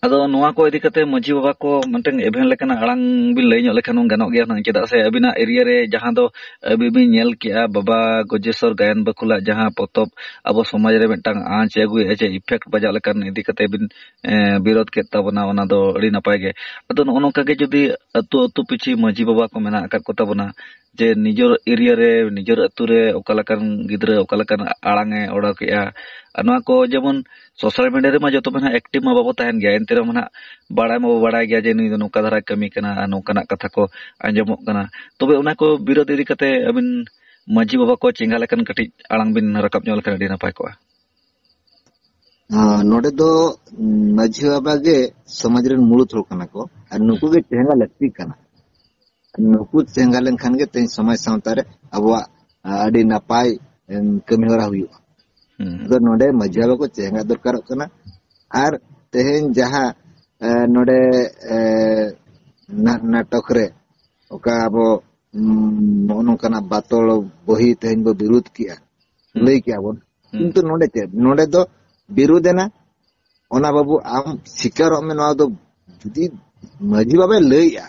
ᱟᱫᱚ ᱱᱚᱣᱟ ᱠᱚ ᱤᱫᱤ ᱠᱟᱛᱮ ᱢᱟᱹᱡᱷᱤ ᱵᱟᱵᱟ ᱠᱚ ᱢᱤᱫᱴᱟᱝ ᱮᱵᱷᱮᱱ ᱞᱮᱠᱟᱱᱟᱜ ᱟᱲᱟᱝ ᱵᱤᱱ ᱞᱟᱹᱭ ᱧᱚᱜ ᱞᱮᱠᱷᱟᱱ ᱦᱚᱸ ᱜᱟᱱᱚᱜ ᱜᱮᱭᱟ ᱦᱩᱱᱟᱹᱝ, ᱪᱮᱫᱟᱜ ᱥᱮ ᱟᱹᱵᱤᱱᱟᱜ ᱮᱨᱤᱭᱟ ᱨᱮ ᱡᱟᱦᱟᱸ ᱫᱚ ᱟᱹᱵᱤᱱ ᱵᱤᱱ ᱧᱮᱞ ᱠᱮᱜᱼᱟ, ᱵᱟᱵᱟ ᱜᱚᱡᱮᱥᱚᱨ ᱜᱟᱭᱟᱱ ᱵᱟᱹᱠᱷᱩᱞᱟᱜ ᱡᱟᱦᱟᱸ ᱯᱚᱛᱚᱵ ᱟᱵᱚ ᱥᱚᱢᱟᱡᱽ ᱨᱮ ᱢᱤᱫᱴᱟᱝ ᱟᱸᱪ ᱮ ᱟᱹᱜᱩᱭᱮᱫᱼᱟ, ᱪᱮ ᱤᱯᱷᱮᱠᱴ ᱵᱟᱡᱟᱜ ᱞᱮᱠᱟᱱ ᱤᱫᱤ ᱠᱟᱛᱮ ᱵᱤᱱ, ᱮᱸ, ᱵᱤᱨᱳᱫ ᱠᱮᱫ ᱛᱟᱵᱚᱱᱟ, ᱚᱱᱟ ᱫᱚ ᱟᱹᱰᱤ ᱱᱟᱯᱟᱭ ᱜᱮ᱾ ᱟᱫᱚ ᱱᱚᱜᱼᱚ ᱱᱚᱝᱠᱟ ᱜᱮ ᱡᱩᱫᱤ ᱟᱹᱛᱩ ᱟᱹᱛᱩ ᱯᱤᱪᱷᱤ ᱢᱟᱹᱡᱷᱤ ᱵᱟᱵᱟ ᱠᱚ ᱢᱮᱱᱟᱜ ᱟᱠᱟᱫ ᱠᱚ ᱛᱟᱵᱚᱱᱟ, ᱡᱮ ᱱᱤᱡᱮᱨ ᱮᱨᱤᱭᱟ ᱨᱮ, ᱱᱤᱡᱮᱨ ᱟᱹᱛᱩ ᱨᱮ ᱚᱠᱟ ᱞᱮᱠᱟᱱ ᱜᱤᱫᱽᱨᱟᱹ ᱚᱠᱟ ᱞᱮᱠᱟᱱ ᱟᱲᱟᱝ ᱮ ᱚᱰᱚᱠᱮᱜᱼᱟ᱾ ᱟᱨ ᱱᱚᱣᱟ ᱠᱚ ᱡᱮᱢᱚᱱ ᱥᱳᱥᱟᱞ ᱢᱤᱰᱤᱭᱟ ᱨᱮᱢᱟ ᱡᱚᱛᱚ ᱢᱟ ᱱᱟᱦᱟᱜ ᱮᱠᱴᱤᱵᱷ ᱢᱟ ᱵᱟᱵᱚ ᱛᱟᱦᱮᱱ ᱜᱮᱭᱟ, ᱮᱱᱛᱮ ᱨᱮᱦᱚᱸ ᱱᱟᱦᱟᱜ ᱵᱟᱲᱟᱭ ᱢᱟᱵᱚ ᱵᱟᱲᱟᱭ ᱜᱮᱭᱟ ᱡᱮ ᱱᱩᱭ ᱫᱚ ᱱᱚᱝᱠᱟ ᱫᱷᱟᱨᱟᱭ ᱠᱟᱹᱢᱤ ᱠᱟᱱᱟ ᱟᱨ ᱱᱚᱝᱠᱟᱱᱟᱜ ᱠᱟᱛᱷᱟ ᱠᱚ ᱟᱸᱡᱚᱢᱚᱜ ᱠᱟᱱᱟ᱾ ᱛᱚᱵᱮ ᱚᱱᱟ ᱠᱚ ᱵᱤᱨᱳᱫᱷ ᱤᱫᱤ ᱠᱟᱛᱮ ᱟᱹᱵᱤᱱ ᱢᱟᱹᱡᱷᱤ ᱵᱟᱵᱟ ᱠᱚ ᱪᱮᱸᱜᱷᱟ ᱞᱮᱠᱟᱱ ᱠᱟᱹᱴᱤᱡ ᱟᱲᱟᱝ ᱵᱤᱱ ᱨᱟᱠᱟᱵ ᱧᱚᱜ ᱞᱮᱠᱷᱟᱱ ᱟᱹᱰᱤ ᱱᱟᱯᱟᱭ ᱠᱚᱜᱼᱟ᱾ ᱟᱸ, ᱱᱚᱰᱮ ᱫᱚ, ᱩᱸ, ᱢᱟᱹᱡᱷᱤ ᱵᱟᱵᱟ ᱜᱮ ᱥᱚᱢᱟᱡᱽ ᱨᱮᱱ ᱢᱩᱲᱩᱫ ᱦᱚᱲ ᱠᱟᱱᱟ ᱠᱚ, ᱟᱨ ᱱᱩᱠᱩ ᱜᱮ ᱪᱮᱸᱜᱷᱟ ᱞᱟᱹᱠᱛᱤ ᱠᱟᱱᱟ᱾ ᱱᱩᱠᱩ ᱪᱮᱸᱜᱷᱟ ᱞᱮᱱᱠᱷᱟᱱ ᱜᱮ ᱛᱮᱦᱮᱧ ᱥᱚᱢᱟᱡᱽ ᱥᱟᱶᱛᱟ ᱨᱮ ᱟᱵᱚᱣᱟᱜ, ᱟ, ᱟᱹᱰᱤ ᱱᱟᱯᱟᱭ, ᱮᱢ, ᱠᱟᱹᱢᱤ ᱦᱚᱨᱟ ᱦᱩᱭᱩᱜᱼᱟ᱾ ᱦᱩᱸ᱾ ᱟᱫᱚ ᱱᱚᱰᱮ ᱢᱟᱹᱡᱷᱤ ᱵᱟᱵᱟ ᱠᱚ ᱪᱮᱸᱜᱷᱟ ᱫᱚᱨᱠᱟᱨᱚᱜ ᱠᱟᱱᱟ᱾ ᱟᱨ ᱛᱮᱦᱮᱧ ᱡᱟᱦᱟᱸ, ᱮ, ᱱᱚᱰᱮ, ᱮ, ᱱᱟ-, ᱱᱟᱴᱚᱠ ᱨᱮ ᱚᱠᱟ ᱟᱵᱚ, ᱩᱢ, ᱱᱚᱜᱼᱚ ᱱᱚᱝᱠᱟᱱᱟᱜ ᱵᱟᱛᱚᱞ ᱵᱚᱦᱤ ᱛᱮᱦᱮᱧ ᱵᱚ ᱵᱤᱨᱩᱫᱷ ᱠᱮᱜᱼᱟ, ᱦᱩᱸ᱾ ᱞᱟᱹᱭ ᱠᱮᱜᱼᱟ ᱵᱚᱱ, ᱦᱩᱸ᱾ ᱠᱤᱱᱛᱩ ᱱᱚᱰᱮ ᱪᱮᱫ? ᱱᱚᱰᱮ ᱫᱚ ᱵᱤᱨᱩᱫᱷ ᱮᱱᱟ, ᱚᱱᱟ ᱵᱟᱹᱵᱩ ᱟᱢ ᱥᱤᱠᱟᱨᱚᱜ ᱢᱮ, ᱱᱚᱣᱟ ᱫᱚ ᱡᱩᱫᱤ ᱢᱟᱹᱡᱷᱤ ᱵᱟᱵᱟᱭ ᱞᱟᱹᱭᱮᱜᱼᱟ,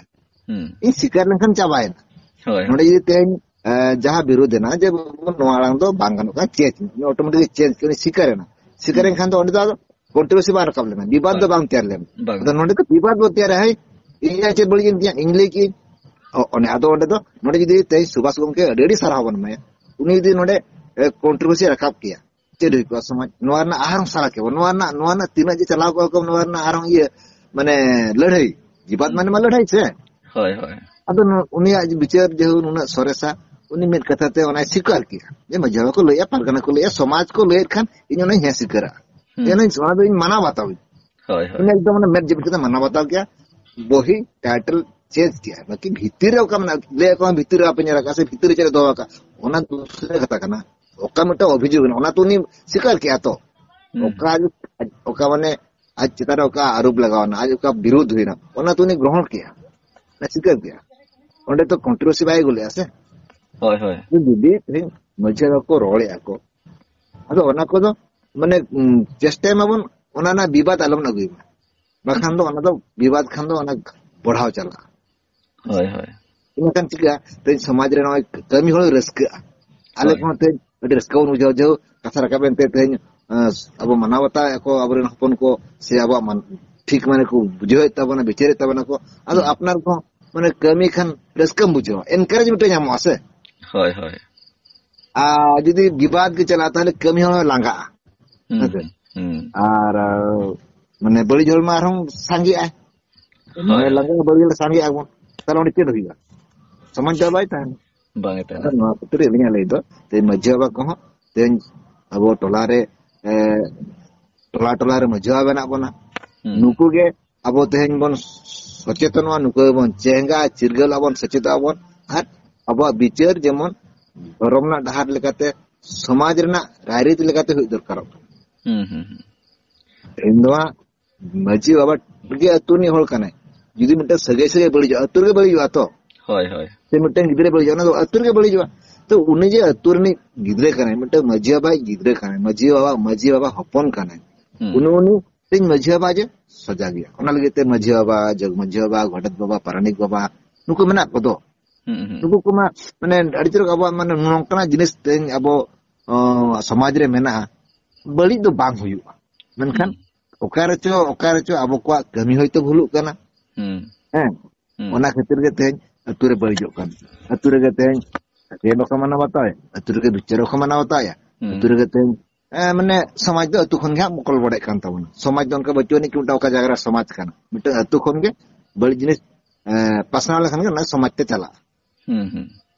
ᱦᱩᱸ᱾ ᱤᱧ ᱥᱤᱠᱟᱨ ᱞᱮᱱᱠᱷᱟᱱ ᱪᱟᱵᱟᱭᱮᱱᱟ᱾ ᱦᱳᱭ᱾ ᱱᱚᱰᱮ ᱡᱩᱫᱤ ᱛᱮᱦᱮᱧ, ᱮ, ᱡᱟᱦᱟᱸ ᱵᱤᱨᱩᱫᱷ ᱮᱱᱟ ᱡᱮ ᱵᱟᱹᱵᱩ ᱱᱚᱣᱟ ᱟᱲᱟᱝ ᱫᱚ ᱵᱟᱝ ᱜᱟᱱᱚᱜ ᱠᱟᱱᱟ, ᱪᱮᱧᱡᱽ ᱢᱮ, ᱩᱱᱤ ᱚᱴᱳᱢᱮᱴᱤᱠ ᱪᱮᱧᱡᱽ ᱠᱮᱫ, ᱩᱱᱤ ᱥᱤᱠᱟᱨ ᱮᱱᱟ᱾ ᱥᱤᱠᱟᱨ ᱦᱩᱸ᱾ ᱮᱱᱠᱷᱟᱱ ᱫᱚ ᱚᱸᱰᱮ ᱫᱚ ᱟᱫᱚ ᱠᱚᱱᱴᱨᱳᱵᱷᱟᱨᱥᱤ ᱵᱟᱝ ᱨᱟᱠᱟᱵ ᱞᱮᱱᱟ, ᱵᱤᱵᱟᱫ ᱫᱚ ᱵᱟᱝ᱾ ᱵᱟᱝ ᱛᱮᱭᱟᱨ ᱞᱮᱱᱟ᱾ ᱵᱟᱝ᱾ ᱟᱫᱚ ᱱᱚᱰᱮ ᱫᱚ ᱵᱤᱵᱟᱫ ᱵᱚ ᱛᱮᱭᱟᱨᱟ, ᱦᱮᱸ, ᱤᱧᱟᱜ ᱪᱮᱫ ᱵᱟᱹᱲᱤᱡ ᱮᱱ ᱛᱤᱧᱟ, ᱤᱧ ᱞᱟᱹᱭ ᱠᱮᱜᱼᱟᱹᱧ᱾ ᱚ-, ᱚᱱᱮ ᱟᱫᱚ ᱚᱸᱰᱮ ᱫᱚ, ᱱᱚᱰᱮ ᱡᱩᱫᱤ ᱛᱮᱦᱮᱧ ᱥᱩᱵᱷᱟᱥ ᱜᱚᱢᱠᱮ ᱟᱹᱰᱤ ᱟᱹᱰᱤ ᱥᱟᱨᱦᱟᱣ ᱵᱚᱱ ᱮᱢᱟᱭᱟ, ᱩᱱᱤ ᱡᱩᱫᱤ ᱱᱚᱰᱮ, ᱮ, ᱠᱚᱱᱴᱨᱳᱵᱷᱟᱨᱥᱤ ᱨᱟᱠᱟᱵ ᱠᱮᱭᱟ, ᱪᱮᱫ ᱦᱩᱭ ᱠᱚᱜᱼᱟ ᱥᱚᱢᱟᱡᱽ? ᱱᱚᱣᱟ ᱨᱮᱱᱟᱜ ᱟᱨᱦᱚᱸ ᱥᱟᱨᱟ ᱠᱮᱵᱚᱱ, ᱱᱚᱣᱟ ᱨᱮᱱᱟᱜ, ᱱᱚᱣᱟ ᱨᱮᱱᱟᱜ ᱛᱤᱱᱟᱹᱜ ᱡᱮ ᱪᱟᱞᱟᱣ ᱠᱚᱜᱼᱟ ᱠᱚ, ᱱᱚᱣᱟ ᱨᱮᱱᱟᱜ ᱟᱨᱦᱚᱸ ᱤᱭᱟᱹ, ᱢᱟᱱᱮ, ᱞᱟᱹᱲᱦᱟᱹᱭ, ᱵᱤᱵᱟᱫ ᱢᱟᱱᱮ ᱢᱟ ᱞᱟᱹᱲᱦᱟᱹᱭ ᱥᱮ᱾ ᱦᱳᱭ, ᱦᱳᱭ᱾ ᱟᱫᱚ ᱱᱚ-, ᱩᱱᱤᱭᱟᱜ ᱵᱤᱪᱟᱹᱨ ᱡᱮᱦᱮᱛᱩ ᱱᱩᱱᱟᱹᱜ ᱥᱚᱨᱮᱥᱟ, ᱩᱱᱤ ᱢᱤᱫ ᱠᱟᱛᱷᱟ ᱛᱮ ᱚᱱᱟᱭ ᱥᱤᱠᱟᱨ ᱠᱮᱜᱼᱟ᱾ ᱡᱮ ᱢᱟᱹᱡᱷᱤ ᱵᱟᱵᱟ ᱠᱚ ᱞᱟᱹᱭᱮᱜᱼᱟ, ᱯᱟᱨᱜᱟᱱᱟ ᱠᱚ ᱞᱟᱹᱭᱮᱜᱼᱟ, ᱥᱚᱢᱟᱡᱽ ᱠᱚ ᱞᱟᱹᱭᱮᱫ ᱠᱷᱟᱱ ᱤᱧ ᱚᱱᱟᱧ ᱦᱮᱸ ᱥᱤᱠᱟᱹᱨᱟ᱾ ᱦᱩᱸ᱾ ᱤᱧ ᱚᱱᱟᱧ, ᱚᱱᱟ ᱫᱚ ᱤᱧ ᱢᱟᱱᱟᱣ ᱵᱟᱛᱟᱣ ᱤᱧ᱾ ᱦᱳᱭ, ᱦᱳᱭ᱾ ᱩᱱᱤ ᱮᱠᱫᱚᱢ ᱚᱱᱟ ᱢᱮᱫ ᱡᱟᱹᱯᱤᱫ ᱠᱟᱛᱮ ᱢᱟᱱᱟᱣ ᱵᱟᱛᱟᱣ ᱠᱮᱜᱼᱟ᱾ ᱵᱚᱦᱤ ᱴᱟᱭᱴᱮᱞ ᱪᱮᱧᱡᱽ ᱠᱮᱜᱼᱟ᱾ ᱵᱟᱠᱤ ᱵᱷᱤᱛᱤᱨ ᱨᱮ ᱚᱠᱟ ᱢᱮᱱᱟᱜᱼᱟ, ᱞᱟᱹᱭ ᱟᱠᱚ ᱵᱷᱤᱛᱤᱨ ᱨᱮ ᱵᱟᱯᱮ ᱧᱮᱞ ᱟᱠᱟᱫᱼᱟ ᱥᱮ ᱵᱷᱤᱛᱤᱨ ᱨᱮ ᱪᱮᱫ ᱮ ᱫᱚᱦᱚ ᱟᱠᱟᱫᱼᱟ, ᱚᱱᱟ ᱫᱚ ᱫᱩᱥᱨᱟᱹ ᱠᱟᱛᱷᱟ ᱠᱟᱱᱟ᱾ ᱚᱠᱟ ᱢᱤᱫᱴᱟᱝ ᱚᱵᱷᱤᱡᱳᱜᱽ ᱢᱮᱱᱟᱜᱼᱟ, ᱚᱱᱟ ᱛᱚ ᱩᱱᱤ ᱥᱤᱠᱟᱨ ᱠᱮᱜᱼᱟ ᱛᱚ᱾ ᱦᱩᱸ᱾ ᱚᱠᱟ, ᱚᱠᱟ ᱢᱟᱱᱮ ᱟᱡ ᱪᱮᱛᱟᱱ ᱨᱮ ᱚᱠᱟ ᱟᱨᱳᱯ ᱞᱟᱜᱟᱣ ᱮᱱᱟ, ᱟᱡ ᱚᱠᱟ ᱵᱤᱨᱳᱫᱷ ᱦᱩᱭᱱᱟ, ᱚᱱᱟ ᱛᱚ ᱩᱱᱤ ᱜᱨᱚᱦᱚᱱ ᱠᱮᱜᱼᱟ, ᱚᱱᱟ ᱥᱤᱠᱟᱹᱨ ᱠᱮᱜᱼᱟ, ᱚᱸᱰᱮ ᱛᱚ ᱠᱚᱱᱴᱨᱳᱵᱷᱟᱨᱥᱤ ᱵᱟᱭ ᱟᱹᱜᱩ ᱞᱮᱜᱼᱟ ᱥᱮ᱾ ᱦᱳᱭ, ᱦᱳᱭ᱾ ᱡᱩᱫᱤ ᱛᱮᱦᱮᱧ ᱢᱟᱹᱡᱷᱤ ᱵᱟᱵᱟ ᱠᱚ ᱨᱚᱲᱮᱜᱼᱟ ᱠᱚ, ᱟᱫᱚ ᱚᱱᱟ ᱠᱚᱫᱚ ᱢᱟᱱᱮ, ᱩᱢ, ᱪᱮᱥᱴᱟᱭ ᱢᱟᱵᱚᱱ ᱚᱱᱟ ᱨᱮᱱᱟᱜ ᱵᱤᱵᱟᱫ ᱟᱞᱚᱵᱚᱱ ᱟᱹᱜᱩᱭ ᱢᱟ, ᱵᱟᱠᱷᱟᱱ ᱫᱚ ᱚᱱᱟ ᱫᱚ ᱵᱤᱵᱟᱫ ᱠᱷᱟᱱ ᱫᱚ ᱚᱱᱟ ᱵᱚᱲᱦᱟᱣ ᱪᱟᱞᱟᱜᱼᱟ᱾ ᱦᱳᱭ, ᱦᱳᱭ᱾ ᱤᱱᱟᱹᱠᱷᱟᱱ ᱪᱤᱠᱟᱹᱜᱼᱟ? ᱛᱮᱦᱮᱧ ᱥᱚᱢᱟᱡᱽ ᱨᱮ ᱱᱚᱜᱼᱚᱭ ᱠᱟᱹᱢᱤ ᱦᱚᱲ ᱨᱟᱹᱥᱠᱟᱹᱜᱼᱟ᱾ ᱟᱞᱮ ᱦᱳᱭ᱾ ᱠᱚᱦᱚᱸ ᱛᱮᱦᱮᱧ ᱟᱹᱰᱤ ᱨᱟᱹᱥᱠᱟᱹ ᱵᱚᱱ ᱵᱩᱡᱷᱟᱹᱣᱟ, ᱡᱮ ᱠᱟᱛᱷᱟ ᱨᱟᱠᱟᱵ ᱮᱱᱛᱮ ᱛᱮᱦᱮᱧ, ᱟᱸ, ᱟᱵᱚ ᱢᱟᱱᱟᱣ ᱵᱟᱛᱟᱣ ᱟᱠᱚ ᱟᱵᱚᱨᱮᱱ ᱦᱚᱯᱚᱱ ᱠᱚ, ᱥᱮ ᱟᱵᱚᱣᱟᱜ ᱢᱟᱱ-, ᱴᱷᱤᱠ ᱢᱟᱱᱮ ᱠᱚ ᱵᱩᱡᱷᱟᱹᱣᱮᱫ ᱛᱟᱵᱚᱱᱟ, ᱵᱤᱪᱟᱹᱨᱮᱫ ᱛᱟᱵᱚᱱᱟ ᱠᱚ᱾ ᱟᱫᱚ ᱦᱩᱸ᱾ ᱟᱯᱱᱟᱨ ᱠᱚᱦᱚᱸ ᱢᱟᱱᱮ ᱠᱟᱹᱢᱤ ᱠᱷᱟᱱ ᱨᱟᱹᱥᱠᱟᱹᱢ ᱵᱩᱡᱷᱟᱹᱣᱟ, ᱮᱱᱠᱟᱨᱮᱡᱽ ᱢᱤᱫᱴᱮᱱ ᱧᱟᱢᱚᱜᱼᱟ ᱥᱮ᱾ ᱦᱳᱭ, ᱦᱳᱭ᱾ ᱟᱨ ᱡᱩᱫᱤ ᱵᱤᱵᱟᱫ ᱜᱮ ᱪᱟᱞᱟᱜᱼᱟ, ᱛᱟᱦᱞᱮ ᱠᱟᱹᱢᱤ ᱦᱚᱲ ᱦᱚᱸ ᱞᱟᱸᱜᱟᱜᱼᱟ᱾ ᱦᱩᱸ, ᱦᱮᱸᱥᱮ? ᱦᱩᱸ, ᱦᱩᱸ᱾ ᱟᱨ, ᱟᱨ, ᱢᱟᱱᱮ ᱵᱟᱹᱲᱤᱡ ᱦᱚᱲ ᱢᱟ ᱟᱨᱦᱚᱸ ᱥᱟᱸᱜᱮᱜᱼᱟᱭ᱾ ᱦᱳᱭ, ᱱᱚᱜᱼᱚᱭ ᱦᱳᱭ᱾ ᱞᱟᱸᱜᱟ ᱵᱟᱹᱲᱤᱡ ᱞᱮ ᱥᱟᱸᱜᱮᱜ ᱟᱵᱚᱱ, ᱛᱟᱦᱞᱮ ᱚᱸᱰᱮ ᱪᱮᱫ ᱦᱩᱭᱩᱜᱼᱟ? ᱥᱚᱢᱟᱡᱽ ᱫᱚ ᱵᱟᱭ ᱛᱟᱦᱮᱱᱟ᱾ ᱵᱟᱝ ᱮ ᱛᱟᱦᱮᱱᱟ᱾ ᱟᱫᱚ ᱱᱚᱣᱟ ᱠᱷᱟᱹᱛᱤᱨ ᱟᱹᱞᱤᱧᱟᱜ ᱞᱟᱹᱭ ᱫᱚ, ᱛᱮᱦᱮᱧ ᱢᱟᱹᱡᱷᱤ ᱵᱟᱵᱟ ᱠᱚᱦᱚᱸ ᱛᱮᱦᱮᱧ ᱟᱵᱚ ᱴᱚᱞᱟ ᱨᱮ, ᱮ, ᱴᱚᱞᱟ ᱴᱚᱞᱟ ᱨᱮ ᱢᱟᱹᱡᱷᱤ ᱵᱟᱵᱟ ᱢᱮᱱᱟᱜ ᱵᱚᱱᱟ᱾ ᱦᱩᱸ᱾ ᱱᱩᱠᱩ ᱜᱮ ᱟᱵᱚ ᱛᱮᱦᱮᱧ ᱵᱚᱱ ᱥᱚᱪᱮᱛᱚᱱᱚᱜᱼᱟ, ᱱᱩᱠᱩ ᱵᱚᱱ ᱪᱮᱸᱜᱟ, ᱪᱤᱨᱜᱟᱹᱞᱚᱜᱼᱟ ᱵᱚᱱ, ᱥᱮᱪᱮᱫᱚᱜᱼᱟ ᱵᱚᱱ, ᱟᱨ ᱟᱵᱚᱣᱟᱜ ᱵᱤᱪᱟᱹᱨ ᱡᱮᱢᱚᱱ ᱫᱷᱚᱨᱚᱢ ᱨᱮᱱᱟᱜ ᱰᱟᱦᱟᱨ ᱞᱮᱠᱟᱛᱮ, ᱥᱚᱢᱟᱡᱽ ᱨᱮᱱᱟᱜ ᱨᱟᱭᱨᱤᱛ ᱞᱮᱠᱟᱛᱮ ᱦᱩᱭ ᱫᱚᱨᱠᱟᱨᱚᱜ ᱠᱟᱱᱟ᱾ ᱦᱩᱸ, ᱦᱩᱸ, ᱦᱩᱸ᱾ ᱤᱧ ᱫᱚ ᱦᱟᱸᱜ ᱢᱟᱹᱡᱷᱤ ᱵᱟᱵᱟ ᱜᱮ ᱟᱹᱛᱩ ᱨᱤᱱᱤᱡ ᱦᱚᱲ ᱠᱟᱱᱟᱭ᱾ ᱡᱩᱫᱤ ᱢᱤᱫᱴᱟᱝ ᱥᱟᱹᱜᱟᱹᱭ ᱥᱟᱹᱜᱟᱹᱭ ᱵᱟᱹᱲᱤᱡᱚᱜᱼᱟ, ᱟᱹᱛᱩ ᱨᱮᱜᱮ ᱵᱟᱹᱲᱤᱡᱚᱜᱼᱟ ᱛᱚ᱾ ᱦᱳᱭ, ᱦᱳᱭ᱾ ᱥᱮ ᱢᱤᱫᱴᱟᱝ ᱜᱤᱫᱽᱨᱟᱹ ᱵᱟᱹᱲᱤᱡᱚᱜᱼᱟ, ᱚᱱᱟ ᱫᱚ ᱟᱹᱛᱩ ᱨᱮᱜᱮ ᱵᱟᱹᱲᱤᱡᱚᱜᱼᱟ᱾ ᱛᱚ ᱩᱱᱤ ᱡᱮ ᱟᱹᱛᱩ ᱨᱤᱱᱤᱡ ᱜᱤᱫᱽᱨᱟᱹ ᱠᱟᱱᱟᱭ, ᱢᱤᱫᱴᱟᱝ ᱢᱟᱹᱡᱷᱤ ᱵᱟᱵᱟᱭ ᱜᱤᱫᱽᱨᱟᱹ ᱠᱟᱱᱟᱭ, ᱢᱟᱹᱡᱷᱤ ᱵᱟᱵᱟ, ᱢᱟᱹᱡᱷᱤ ᱵᱟᱵᱟ ᱦᱚᱯᱚᱱ ᱠᱟᱱᱟᱭ, ᱦᱩᱸ᱾ ᱩᱱᱤ, ᱩᱱᱤ ᱛᱮᱧ ᱢᱟᱹᱡᱷᱤ ᱵᱟᱵᱟ ᱡᱮ ᱥᱚᱡᱟ ᱜᱮᱭᱟ᱾ ᱚᱱᱟ ᱞᱟᱹᱜᱤᱫ ᱛᱮ ᱢᱟᱹᱡᱷᱤ ᱵᱟᱵᱟ, ᱡᱚᱜᱽ ᱢᱟᱹᱡᱷᱤ ᱵᱟᱵᱟ, ᱜᱚᱰᱮᱛ ᱵᱟᱵᱟ, ᱯᱟᱨᱟᱱᱤᱠ ᱵᱟᱵᱟ, ᱱᱩᱠᱩ ᱢᱮᱱᱟᱜ ᱠᱚᱫᱚ᱾ ᱦᱩᱸ, ᱦᱩᱸ᱾ ᱱᱩᱠᱩ ᱠᱚᱢᱟ ᱢᱟᱱᱮ ᱟᱹᱰᱤ ᱪᱚᱨᱚᱠ ᱟᱵᱚᱣᱟᱜ ᱢᱟᱱᱮ ᱱᱚᱝᱠᱟᱱᱟᱜ ᱡᱤᱱᱤᱥ ᱛᱮᱧ ᱟᱵᱚ, ᱚ, ᱥᱚᱢᱟᱡᱽ ᱨᱮ ᱢᱮᱱᱟᱜᱼᱟ, ᱵᱟᱹᱲᱤᱡ ᱫᱚ ᱵᱟᱝ ᱦᱩᱭᱩᱜᱼᱟ᱾ ᱢᱮᱱᱠᱷᱟᱱ ᱦᱩᱸ᱾ ᱚᱠᱟ ᱨᱮᱪᱚ, ᱚᱠᱟ ᱨᱮᱪᱚ ᱟᱵᱚ ᱠᱚᱣᱟᱜ ᱠᱟᱹᱢᱤ ᱦᱚᱭᱛᱳ ᱵᱷᱩᱞᱩᱜ ᱠᱟᱱᱟ᱾ ᱦᱩᱸ᱾ ᱦᱮᱸ᱾ ᱦᱩᱸ᱾ ᱚᱱᱟ ᱠᱷᱟᱹᱛᱤᱨ ᱜᱮ ᱛᱮᱦᱮᱧ ᱟᱹᱛᱩ ᱨᱮ ᱵᱟᱹᱲᱤᱡᱚᱜ ᱠᱟᱱᱟ᱾ ᱟᱹᱛᱩ ᱨᱮᱜᱮ ᱛᱮᱦᱮᱧ ᱥᱟᱹᱜᱟᱹᱭ ᱵᱟᱠᱚ ᱢᱟᱱᱟᱣ ᱵᱟᱛᱟᱣᱮᱫ, ᱟᱹᱛᱩ ᱨᱮᱜᱮ ᱵᱤᱪᱟᱹᱨ ᱵᱟᱠᱚ ᱢᱟᱱᱟᱣ ᱵᱟᱛᱟᱣᱮᱫ, ᱦᱩᱸ᱾ ᱟᱹᱛᱩ ᱨᱮᱜᱮ ᱛᱮᱦᱮᱧ, ᱮ, ᱢᱟᱱᱮ ᱥᱚᱢᱟᱡᱽ ᱫᱚ ᱟᱹᱛᱩ ᱠᱷᱚᱱ ᱜᱮ ᱦᱟᱸᱜ ᱢᱚᱠᱚᱞ ᱵᱚᱰᱮᱜ ᱠᱟᱱ ᱛᱟᱵᱚᱱᱟ᱾ ᱥᱚᱢᱟᱡᱽ ᱫᱚ ᱚᱱᱠᱟ ᱵᱟᱹᱪᱩᱜ ᱟᱹᱱᱤᱡ ᱠᱤ ᱢᱤᱫᱴᱟᱝ ᱚᱠᱟ ᱡᱟᱭᱜᱟ ᱨᱮ ᱥᱚᱢᱟᱡᱽ ᱠᱟᱱᱟ, ᱢᱤᱫᱴᱟᱝ ᱟᱹᱛᱩ ᱠᱷᱚᱱ ᱜᱮ ᱵᱟᱹᱲᱤᱡ ᱡᱤᱱᱤᱥ, ᱮ, ᱯᱟᱥᱱᱟᱣ ᱞᱮᱠᱷᱟᱱ ᱜᱮ ᱚᱱᱟ ᱥᱚᱢᱟᱡᱽ ᱛᱮ ᱪᱟᱞᱟᱜᱼᱟ᱾ ᱦᱩᱸ, ᱦᱩᱸ᱾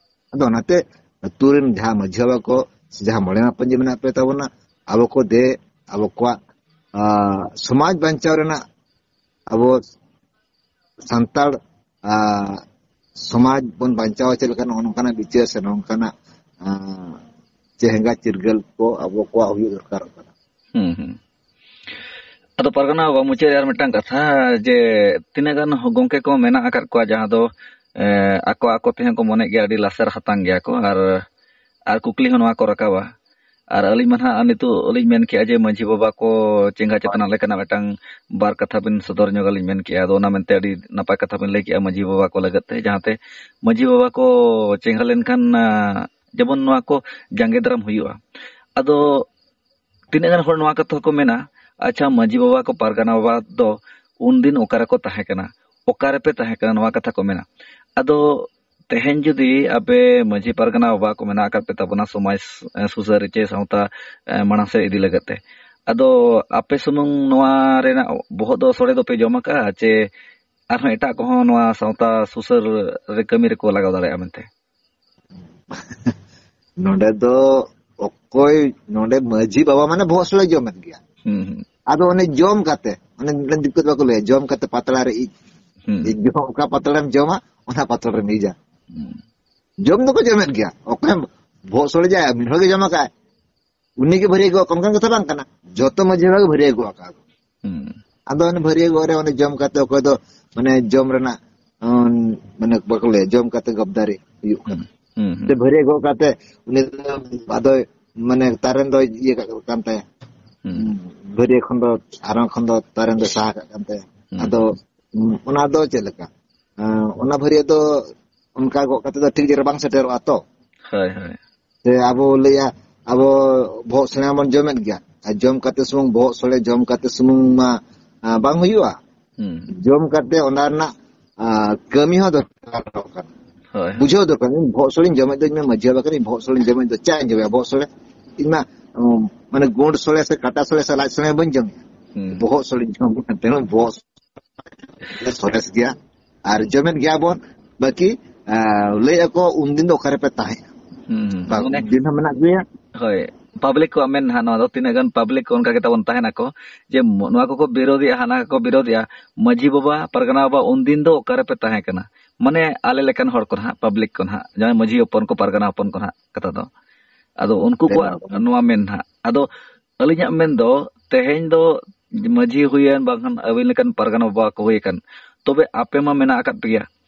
ᱟᱫᱚ ᱚᱱᱟᱛᱮ ᱟᱹᱛᱩ ᱨᱮᱱ ᱡᱟᱦᱟᱸ ᱢᱟᱹᱡᱷᱤ ᱵᱟᱵᱟ ᱠᱚ ᱥᱮ ᱡᱟᱦᱟᱸ ᱢᱚᱬᱮ ᱢᱟᱯᱟᱧᱡᱤ ᱢᱮᱱᱟᱜ ᱯᱮ ᱛᱟᱵᱚᱱᱟ, ᱟᱵᱚ ᱠᱚ ᱫᱮ, ᱟᱵᱚ ᱠᱚᱣᱟᱜ, ᱟ, ᱥᱚᱢᱟᱡᱽ ᱵᱟᱧᱪᱟᱣ ᱨᱮᱱᱟᱜ, ᱟᱵᱚ ᱥᱟᱱᱛᱟᱲ, ᱟ, ᱥᱚᱢᱟᱡᱽ ᱵᱚᱱ ᱵᱟᱧᱪᱟᱣ ᱪᱮᱫ ᱞᱮᱠᱟ, ᱱᱚᱜᱼᱚ ᱱᱚᱝᱠᱟᱱᱟᱜ ᱵᱤᱪᱟᱹᱨ ᱥᱮ ᱱᱚᱝᱠᱟᱱᱟᱜ, ᱟ, ᱪᱮᱦᱮᱸᱜᱟ ᱪᱤᱨᱜᱟᱹᱞ ᱠᱚ ᱟᱵᱚ ᱠᱚᱣᱟᱜ ᱦᱩᱭᱩᱜ ᱫᱚᱨᱠᱟᱨᱚᱜ ᱠᱟᱱᱟ᱾ ᱦᱩᱸ, ᱦᱩᱸ᱾ ᱟᱫᱚ ᱯᱟᱨᱜᱟᱱᱟ ᱵᱟᱵᱟ, ᱢᱩᱪᱟᱹᱫ ᱨᱮ ᱟᱨ ᱢᱤᱫᱴᱟᱝ ᱠᱟᱛᱷᱟ, ᱡᱮ ᱛᱤᱱᱟᱹᱜ ᱜᱟᱱ ᱜᱚᱝᱠᱮ ᱠᱚ ᱢᱮᱱᱟᱜ ᱟᱠᱟᱫ ᱠᱚᱣᱟ ᱡᱟᱦᱟᱸ ᱫᱚ, ᱮ, ᱟᱠᱚ ᱟᱠᱚ ᱛᱮᱦᱚᱸ ᱠᱚ ᱢᱚᱱᱮᱜ ᱜᱮᱭᱟ ᱟᱹᱰᱤ ᱞᱟᱥᱮᱨ ᱦᱟᱛᱟᱝ ᱜᱮᱭᱟ ᱠᱚ, ᱟᱨ, ᱟᱨ ᱠᱩᱠᱞᱤ ᱦᱚᱸ ᱱᱚᱣᱟ ᱠᱚ ᱨᱟᱠᱟᱵᱟ᱾ ᱟᱨ ᱟᱹᱞᱤᱧ ᱢᱟ ᱱᱟᱦᱟᱜ ᱱᱤᱛᱚᱜ ᱞᱤᱧ ᱢᱮᱱ ᱠᱮᱜᱼᱟ ᱡᱮ ᱢᱟᱹᱡᱷᱤ ᱵᱟᱵᱟ ᱠᱚ ᱪᱮᱸᱜᱷᱟ ᱪᱮᱛᱱᱟ ᱞᱮᱠᱟᱱᱟᱜ ᱢᱤᱫᱴᱟᱝ ᱵᱟᱨ ᱠᱟᱛᱷᱟ ᱵᱤᱱ ᱥᱚᱫᱚᱨ ᱧᱚᱜ ᱟᱹᱞᱤᱧ ᱢᱮᱱ ᱠᱮᱜᱼᱟ᱾ ᱟᱫᱚ ᱚᱱᱟ ᱢᱮᱱᱛᱮ ᱟᱹᱰᱤ ᱱᱟᱯᱟᱭ ᱠᱟᱛᱷᱟ ᱵᱤᱱ ᱞᱟᱹᱭ ᱠᱮᱜᱼᱟ ᱢᱟᱹᱡᱷᱤ ᱵᱟᱵᱟ ᱠᱚ ᱞᱟᱹᱜᱤᱫ ᱛᱮ, ᱡᱟᱦᱟᱸᱛᱮ ᱢᱟᱹᱡᱷᱤ ᱵᱟᱵᱟ ᱠᱚ ᱪᱮᱸᱜᱷᱟ ᱞᱮᱱᱠᱷᱟᱱ, ᱟ, ᱡᱮᱢᱚᱱ ᱱᱚᱣᱟ ᱠᱚ ᱡᱟᱸᱜᱮ ᱫᱟᱨᱟᱢ ᱦᱩᱭᱩᱜᱼᱟ᱾ ᱟᱫᱚ ᱛᱤᱱᱟᱹᱜ ᱜᱟᱱ ᱦᱚᱲ ᱱᱚᱣᱟ ᱠᱟᱛᱷᱟ ᱠᱚ ᱢᱮᱱᱟ, ᱟᱪᱪᱷᱟ, ᱢᱟᱹᱡᱷᱤ ᱵᱟᱵᱟ ᱠᱚ, ᱯᱟᱨᱜᱟᱱᱟ ᱵᱟᱵᱟ ᱫᱚ ᱩᱱᱫᱤᱱ ᱚᱠᱟ ᱨᱮᱠᱚ ᱛᱟᱦᱮᱸ ᱠᱟᱱᱟ, ᱚᱠᱟ ᱨᱮᱯᱮ ᱛᱟᱦᱮᱸ ᱠᱟᱱᱟ, ᱱᱚᱣᱟ ᱠᱟᱛᱷᱟ ᱠᱚ ᱢᱮᱱᱟ᱾ ᱟᱫᱚ ᱛᱮᱦᱮᱧ ᱡᱩᱫᱤ ᱟᱯᱮ ᱢᱟᱹᱡᱷᱤ ᱯᱟᱨᱜᱟᱱᱟ ᱵᱟᱵᱟ ᱠᱚ ᱢᱮᱱᱟᱜ ᱟᱠᱟᱫ ᱯᱮ ᱛᱟᱵᱚᱱᱟ ᱥᱚᱢᱟᱡᱽ, ᱮ, ᱥᱩᱥᱟᱹᱨ ᱪᱮ ᱥᱟᱶᱛᱟ, ᱮ, ᱢᱟᱲᱟᱝ ᱥᱮᱫ ᱤᱫᱤ ᱞᱟᱹᱜᱤᱫ ᱛᱮ, ᱟᱫᱚ ᱟᱯᱮ ᱥᱩᱢᱩᱝ ᱱᱚᱣᱟ ᱨᱮᱱᱟᱜ ᱵᱚᱦᱚᱜ ᱫᱚ ᱥᱚᱲᱮ ᱫᱚᱯᱮ ᱡᱚᱢ ᱟᱠᱟᱫᱼᱟ ᱪᱮ ᱟᱨᱦᱚᱸ ᱮᱴᱟᱜ ᱠᱚᱦᱚᱸ ᱱᱚᱣᱟ ᱥᱟᱶᱛᱟ ᱥᱩᱥᱟᱹᱨ ᱨᱮ ᱠᱟᱹᱢᱤ ᱨᱮᱠᱚ ᱞᱟᱜᱟᱣ ᱫᱟᱲᱮᱭᱟᱜᱼᱟ ᱢᱮᱱᱛᱮ? ᱱᱚᱰᱮ ᱫᱚ ᱚᱠᱚᱭ, ᱱᱚᱰᱮ ᱢᱟᱹᱡᱷᱤ ᱵᱟᱵᱟ ᱢᱟᱱᱮ ᱵᱚᱦᱚᱜ ᱥᱚᱲᱮ ᱡᱚᱢᱮᱫ ᱜᱮᱭᱟ᱾ ᱦᱩᱸ, ᱦᱩᱸ᱾ ᱟᱫᱚ ᱚᱱᱮ ᱡᱚᱢ ᱠᱟᱛᱮ, ᱚᱱᱮ ᱢᱤᱫᱴᱟᱝ ᱫᱤᱠᱩ ᱫᱚ ᱵᱟᱠᱚ ᱞᱟᱹᱭᱟ, ᱡᱚᱢ ᱠᱟᱛᱮ ᱯᱟᱛᱲᱟ ᱨᱮ ᱤᱡ᱾ ᱦᱩᱸ᱾ ᱤᱡ ᱡᱚᱠᱷᱚᱱ ᱚᱠᱟ ᱯᱟᱛᱲᱟᱢ ᱡᱚᱢᱟ, ᱚᱱᱟ ᱯᱟᱛᱲᱟ ᱨᱮᱢ ᱤᱡᱟ᱾ ᱦᱩᱸ᱾ ᱡᱚᱢ ᱫᱚᱠᱚ ᱡᱚᱢᱮᱫ ᱜᱮᱭᱟ᱾ ᱚᱠᱚᱭ ᱵᱚᱦᱚᱜ ᱥᱚᱲᱮ ᱡᱟᱭ, ᱢᱤᱫ ᱦᱚᱲ ᱜᱮ ᱡᱚᱢ ᱟᱠᱟᱫ, ᱩᱱᱤ ᱜᱮ ᱵᱷᱟᱹᱨᱭᱟᱹ ᱜᱚᱜ ᱠᱟᱜ, ᱚᱱᱠᱟᱱ ᱠᱟᱛᱷᱟ ᱵᱟᱝ ᱠᱟᱱᱟ᱾ ᱡᱚᱛᱚ ᱢᱟᱹᱡᱷᱤ ᱵᱟᱵᱟ ᱜᱮ ᱵᱷᱟᱹᱨᱭᱟᱹ ᱜᱚᱜ ᱟᱠᱟᱫ ᱠᱚ᱾ ᱦᱩᱸ᱾ ᱟᱫᱚ ᱚᱱᱮ ᱵᱷᱟᱹᱨᱭᱟᱹ ᱜᱚᱜ ᱨᱮ ᱚᱱᱮ ᱡᱚᱢ ᱠᱟᱛᱮ ᱚᱠᱚᱭ ᱫᱚ ᱢᱟᱱᱮ ᱡᱚᱢ ᱨᱮᱱᱟᱜ, ᱩᱸ, ᱢᱟᱱᱮ ᱵᱟᱠᱚ ᱞᱟᱹᱭᱟ, ᱡᱚᱢ ᱠᱟᱛᱮ ᱜᱟᱵᱫᱟᱨᱤ ᱦᱩᱭᱩᱜ ᱠᱟᱱᱟ᱾ ᱦᱩᱸ, ᱦᱩᱸ, ᱦᱩᱸ᱾ ᱥᱮ ᱵᱷᱟᱹᱨᱭᱟᱹ ᱜᱚᱜ ᱠᱟᱛᱮ ᱩᱱᱤ ᱫᱚ ᱟᱫᱚ ᱢᱟᱱᱮ ᱛᱟᱨᱮᱱ ᱫᱚ ᱤᱭᱟᱹ ᱠᱟᱜ ᱠᱟᱱ ᱛᱟᱭᱟ᱾ ᱦᱩᱸ᱾ ᱦᱩᱸ, ᱵᱷᱟᱹᱨᱭᱟᱹ ᱠᱷᱚᱱ ᱫᱚ, ᱟᱨᱚᱝ ᱠᱷᱚᱱ ᱫᱚ ᱛᱟᱨᱮᱱ ᱫᱚ ᱥᱟᱦᱟ ᱠᱟᱜ ᱠᱟᱱ ᱛᱟᱭᱟ᱾ ᱦᱩᱸ᱾ ᱟᱫᱚ, ᱩᱸ, ᱚᱱᱟ ᱫᱚ ᱪᱮᱫ ᱞᱮᱠᱟ? ᱟᱸ, ᱚᱱᱟ ᱵᱷᱟᱹᱨᱭᱟᱹ ᱫᱚ ᱚᱱᱠᱟ ᱜᱚᱜ ᱠᱟᱛᱮ ᱫᱚ ᱴᱷᱤᱠ ᱡᱟᱭᱜᱟ ᱨᱮ ᱵᱟᱝ ᱥᱮᱴᱮᱨᱚᱜᱼᱟ ᱛᱚ᱾ ᱦᱳᱭ, ᱦᱳᱭ᱾ ᱥᱮ ᱟᱵᱚ ᱞᱟᱹᱭᱟ, ᱟᱵᱚ ᱵᱚᱦᱚᱜ ᱥᱚᱲᱮ ᱵᱚᱱ ᱡᱚᱢᱮᱫ ᱜᱮᱭᱟ, ᱟᱨ ᱡᱚᱢ ᱠᱟᱛᱮ ᱥᱩᱢᱩᱝ, ᱵᱚᱦᱚᱜ ᱥᱚᱲᱮ ᱡᱚᱢ ᱠᱟᱛᱮ ᱥᱩᱢᱩᱝ ᱢᱟ, ᱟᱸ, ᱵᱟᱝ ᱦᱩᱭᱩᱜᱼᱟ᱾ ᱦᱩᱸ᱾ ᱡᱚᱢ ᱠᱟᱛᱮ ᱚᱱᱟ ᱨᱮᱱᱟᱜ, ᱟᱸ, ᱠᱟᱹᱢᱤ ᱦᱚᱸ ᱫᱚᱨᱠᱟᱨᱚᱜ ᱠᱟᱱᱟ᱾ ᱦᱳᱭ, ᱦᱳᱭ᱾ ᱵᱩᱡᱷᱟᱹᱣ ᱫᱚᱨᱠᱟᱨ, ᱤᱧ ᱵᱚᱦᱚᱜ ᱥᱚᱲᱮᱧ ᱡᱚᱢᱮᱫ ᱫᱚ, ᱤᱧ ᱢᱟ ᱢᱟᱹᱡᱷᱤ ᱵᱟᱵᱟ ᱠᱟᱹᱱᱟᱹᱧ, ᱵᱚᱦᱚᱜ ᱥᱚᱲᱮᱧ ᱡᱚᱢᱮᱫ ᱫᱚ, ᱪᱮᱫ ᱤᱧ ᱡᱚᱢᱮᱫᱟ ᱵᱚᱦᱚᱜ ᱥᱚᱲᱮ? ᱤᱧ ᱢᱟ, ᱩᱸ, ᱢᱟᱱᱮ ᱜᱳᱸᱰ ᱥᱚᱲᱮ ᱥᱮ ᱠᱟᱴᱟ ᱥᱚᱲᱮ ᱥᱮ ᱞᱟᱡ ᱥᱚᱲᱮ ᱵᱟᱹᱧ ᱡᱚᱢᱮᱫᱟ᱾ ᱦᱩᱸ᱾ ᱵᱚᱦᱚᱜ ᱥᱚᱲᱮᱧ ᱡᱚᱢ ᱠᱟᱱ ᱛᱟᱦᱮᱸᱱᱟ, ᱵᱚᱦᱚᱜ ᱥᱚᱲᱮ ᱥᱚᱨᱮᱥ ᱜᱮᱭᱟ᱾ ᱟᱨ ᱡᱚᱢᱮᱫ ᱜᱮᱭᱟ ᱵᱚᱱ, ᱵᱟᱹᱠᱤ, ᱟᱸ, ᱞᱟᱹᱭ ᱟᱠᱚ, "ᱩᱱᱫᱤᱱ ᱫᱚ ᱚᱠᱟ ᱨᱮᱯᱮ ᱛᱟᱦᱮᱸᱜᱼᱟ?" ᱦᱩᱸ, ᱦᱩᱸ᱾ ᱵᱟᱝ, ᱢᱟᱱᱮ, ᱩᱱᱫᱤᱱ ᱦᱚᱸ ᱢᱮᱱᱟᱜ ᱜᱮᱭᱟ᱾ ᱦᱳᱭ, ᱯᱟᱵᱽᱞᱤᱠ ᱠᱚᱣᱟᱜ ᱢᱮᱱ ᱱᱟᱦᱟᱜ ᱱᱚᱣᱟ ᱫᱚ, ᱛᱤᱱᱟᱹᱜ ᱜᱟᱱ ᱯᱟᱵᱽᱞᱤᱠ ᱠᱚ ᱚᱱᱠᱟ ᱜᱮ ᱛᱟᱵᱚᱱ ᱛᱟᱦᱮᱱᱟᱠᱚ, ᱡᱮ ᱢᱚ-, ᱱᱚᱣᱟ ᱠᱚᱠᱚ ᱵᱤᱨᱳᱫᱮᱜᱼᱟ, ᱦᱟᱱᱟ ᱠᱚᱠᱚ ᱵᱤᱨᱳᱫᱮᱜᱼᱟ, "ᱢᱟᱹᱡᱷᱤ ᱵᱟᱵᱟ, ᱯᱟᱨᱜᱟᱱᱟ ᱵᱟᱵᱟ, ᱩᱱᱫᱤᱱ ᱫᱚ ᱚᱠᱟ ᱨᱮᱯᱮ ᱛᱟᱦᱮᱸ ᱠᱟᱱᱟ?" ᱢᱟᱱᱮ, ᱟᱞᱮ ᱞᱮᱠᱟᱱ ᱦᱚᱲ ᱠᱚ ᱱᱟᱦᱟᱜ, ᱯᱟᱵᱽᱞᱤᱠ ᱠᱚ ᱱᱟᱦᱟᱜ, ᱡᱟᱦᱟᱸᱭ ᱢᱟᱹᱡᱷᱤ ᱦᱚᱯᱚᱱ ᱠᱚ, ᱯᱟᱨᱜᱟᱱᱟ ᱦᱚᱯᱚᱱ ᱠᱚ ᱱᱟᱦᱟᱜ, ᱠᱟᱛᱷᱟ ᱫᱚ᱾ ᱟᱫᱚ ᱩᱱᱠᱩ ᱠᱚᱣᱟᱜ ᱱᱚᱣᱟ ᱢᱮᱱ ᱱᱟᱦᱟᱜ᱾ ᱟᱫᱚ ᱟᱹᱞᱤᱧᱟᱜ ᱢᱮᱱ ᱫᱚ, ᱛᱮᱦᱮᱧ ᱫᱚ ᱢᱟᱹᱡᱷᱤ ᱦᱩᱭᱮᱱ, ᱵᱟᱝᱠᱷᱟᱱ ᱟᱹᱵᱤᱱ ᱞᱮᱠᱟᱱ ᱯᱟᱨᱜᱟᱱᱟ ᱵᱟᱵᱟ ᱠᱚ ᱦᱩᱭ ᱟᱠᱟᱱ, ᱛᱚᱵᱮ ᱟᱯᱮ ᱢᱟ ᱢᱮᱱᱟᱜ ᱟᱠᱟᱫ ᱯᱮᱭᱟ,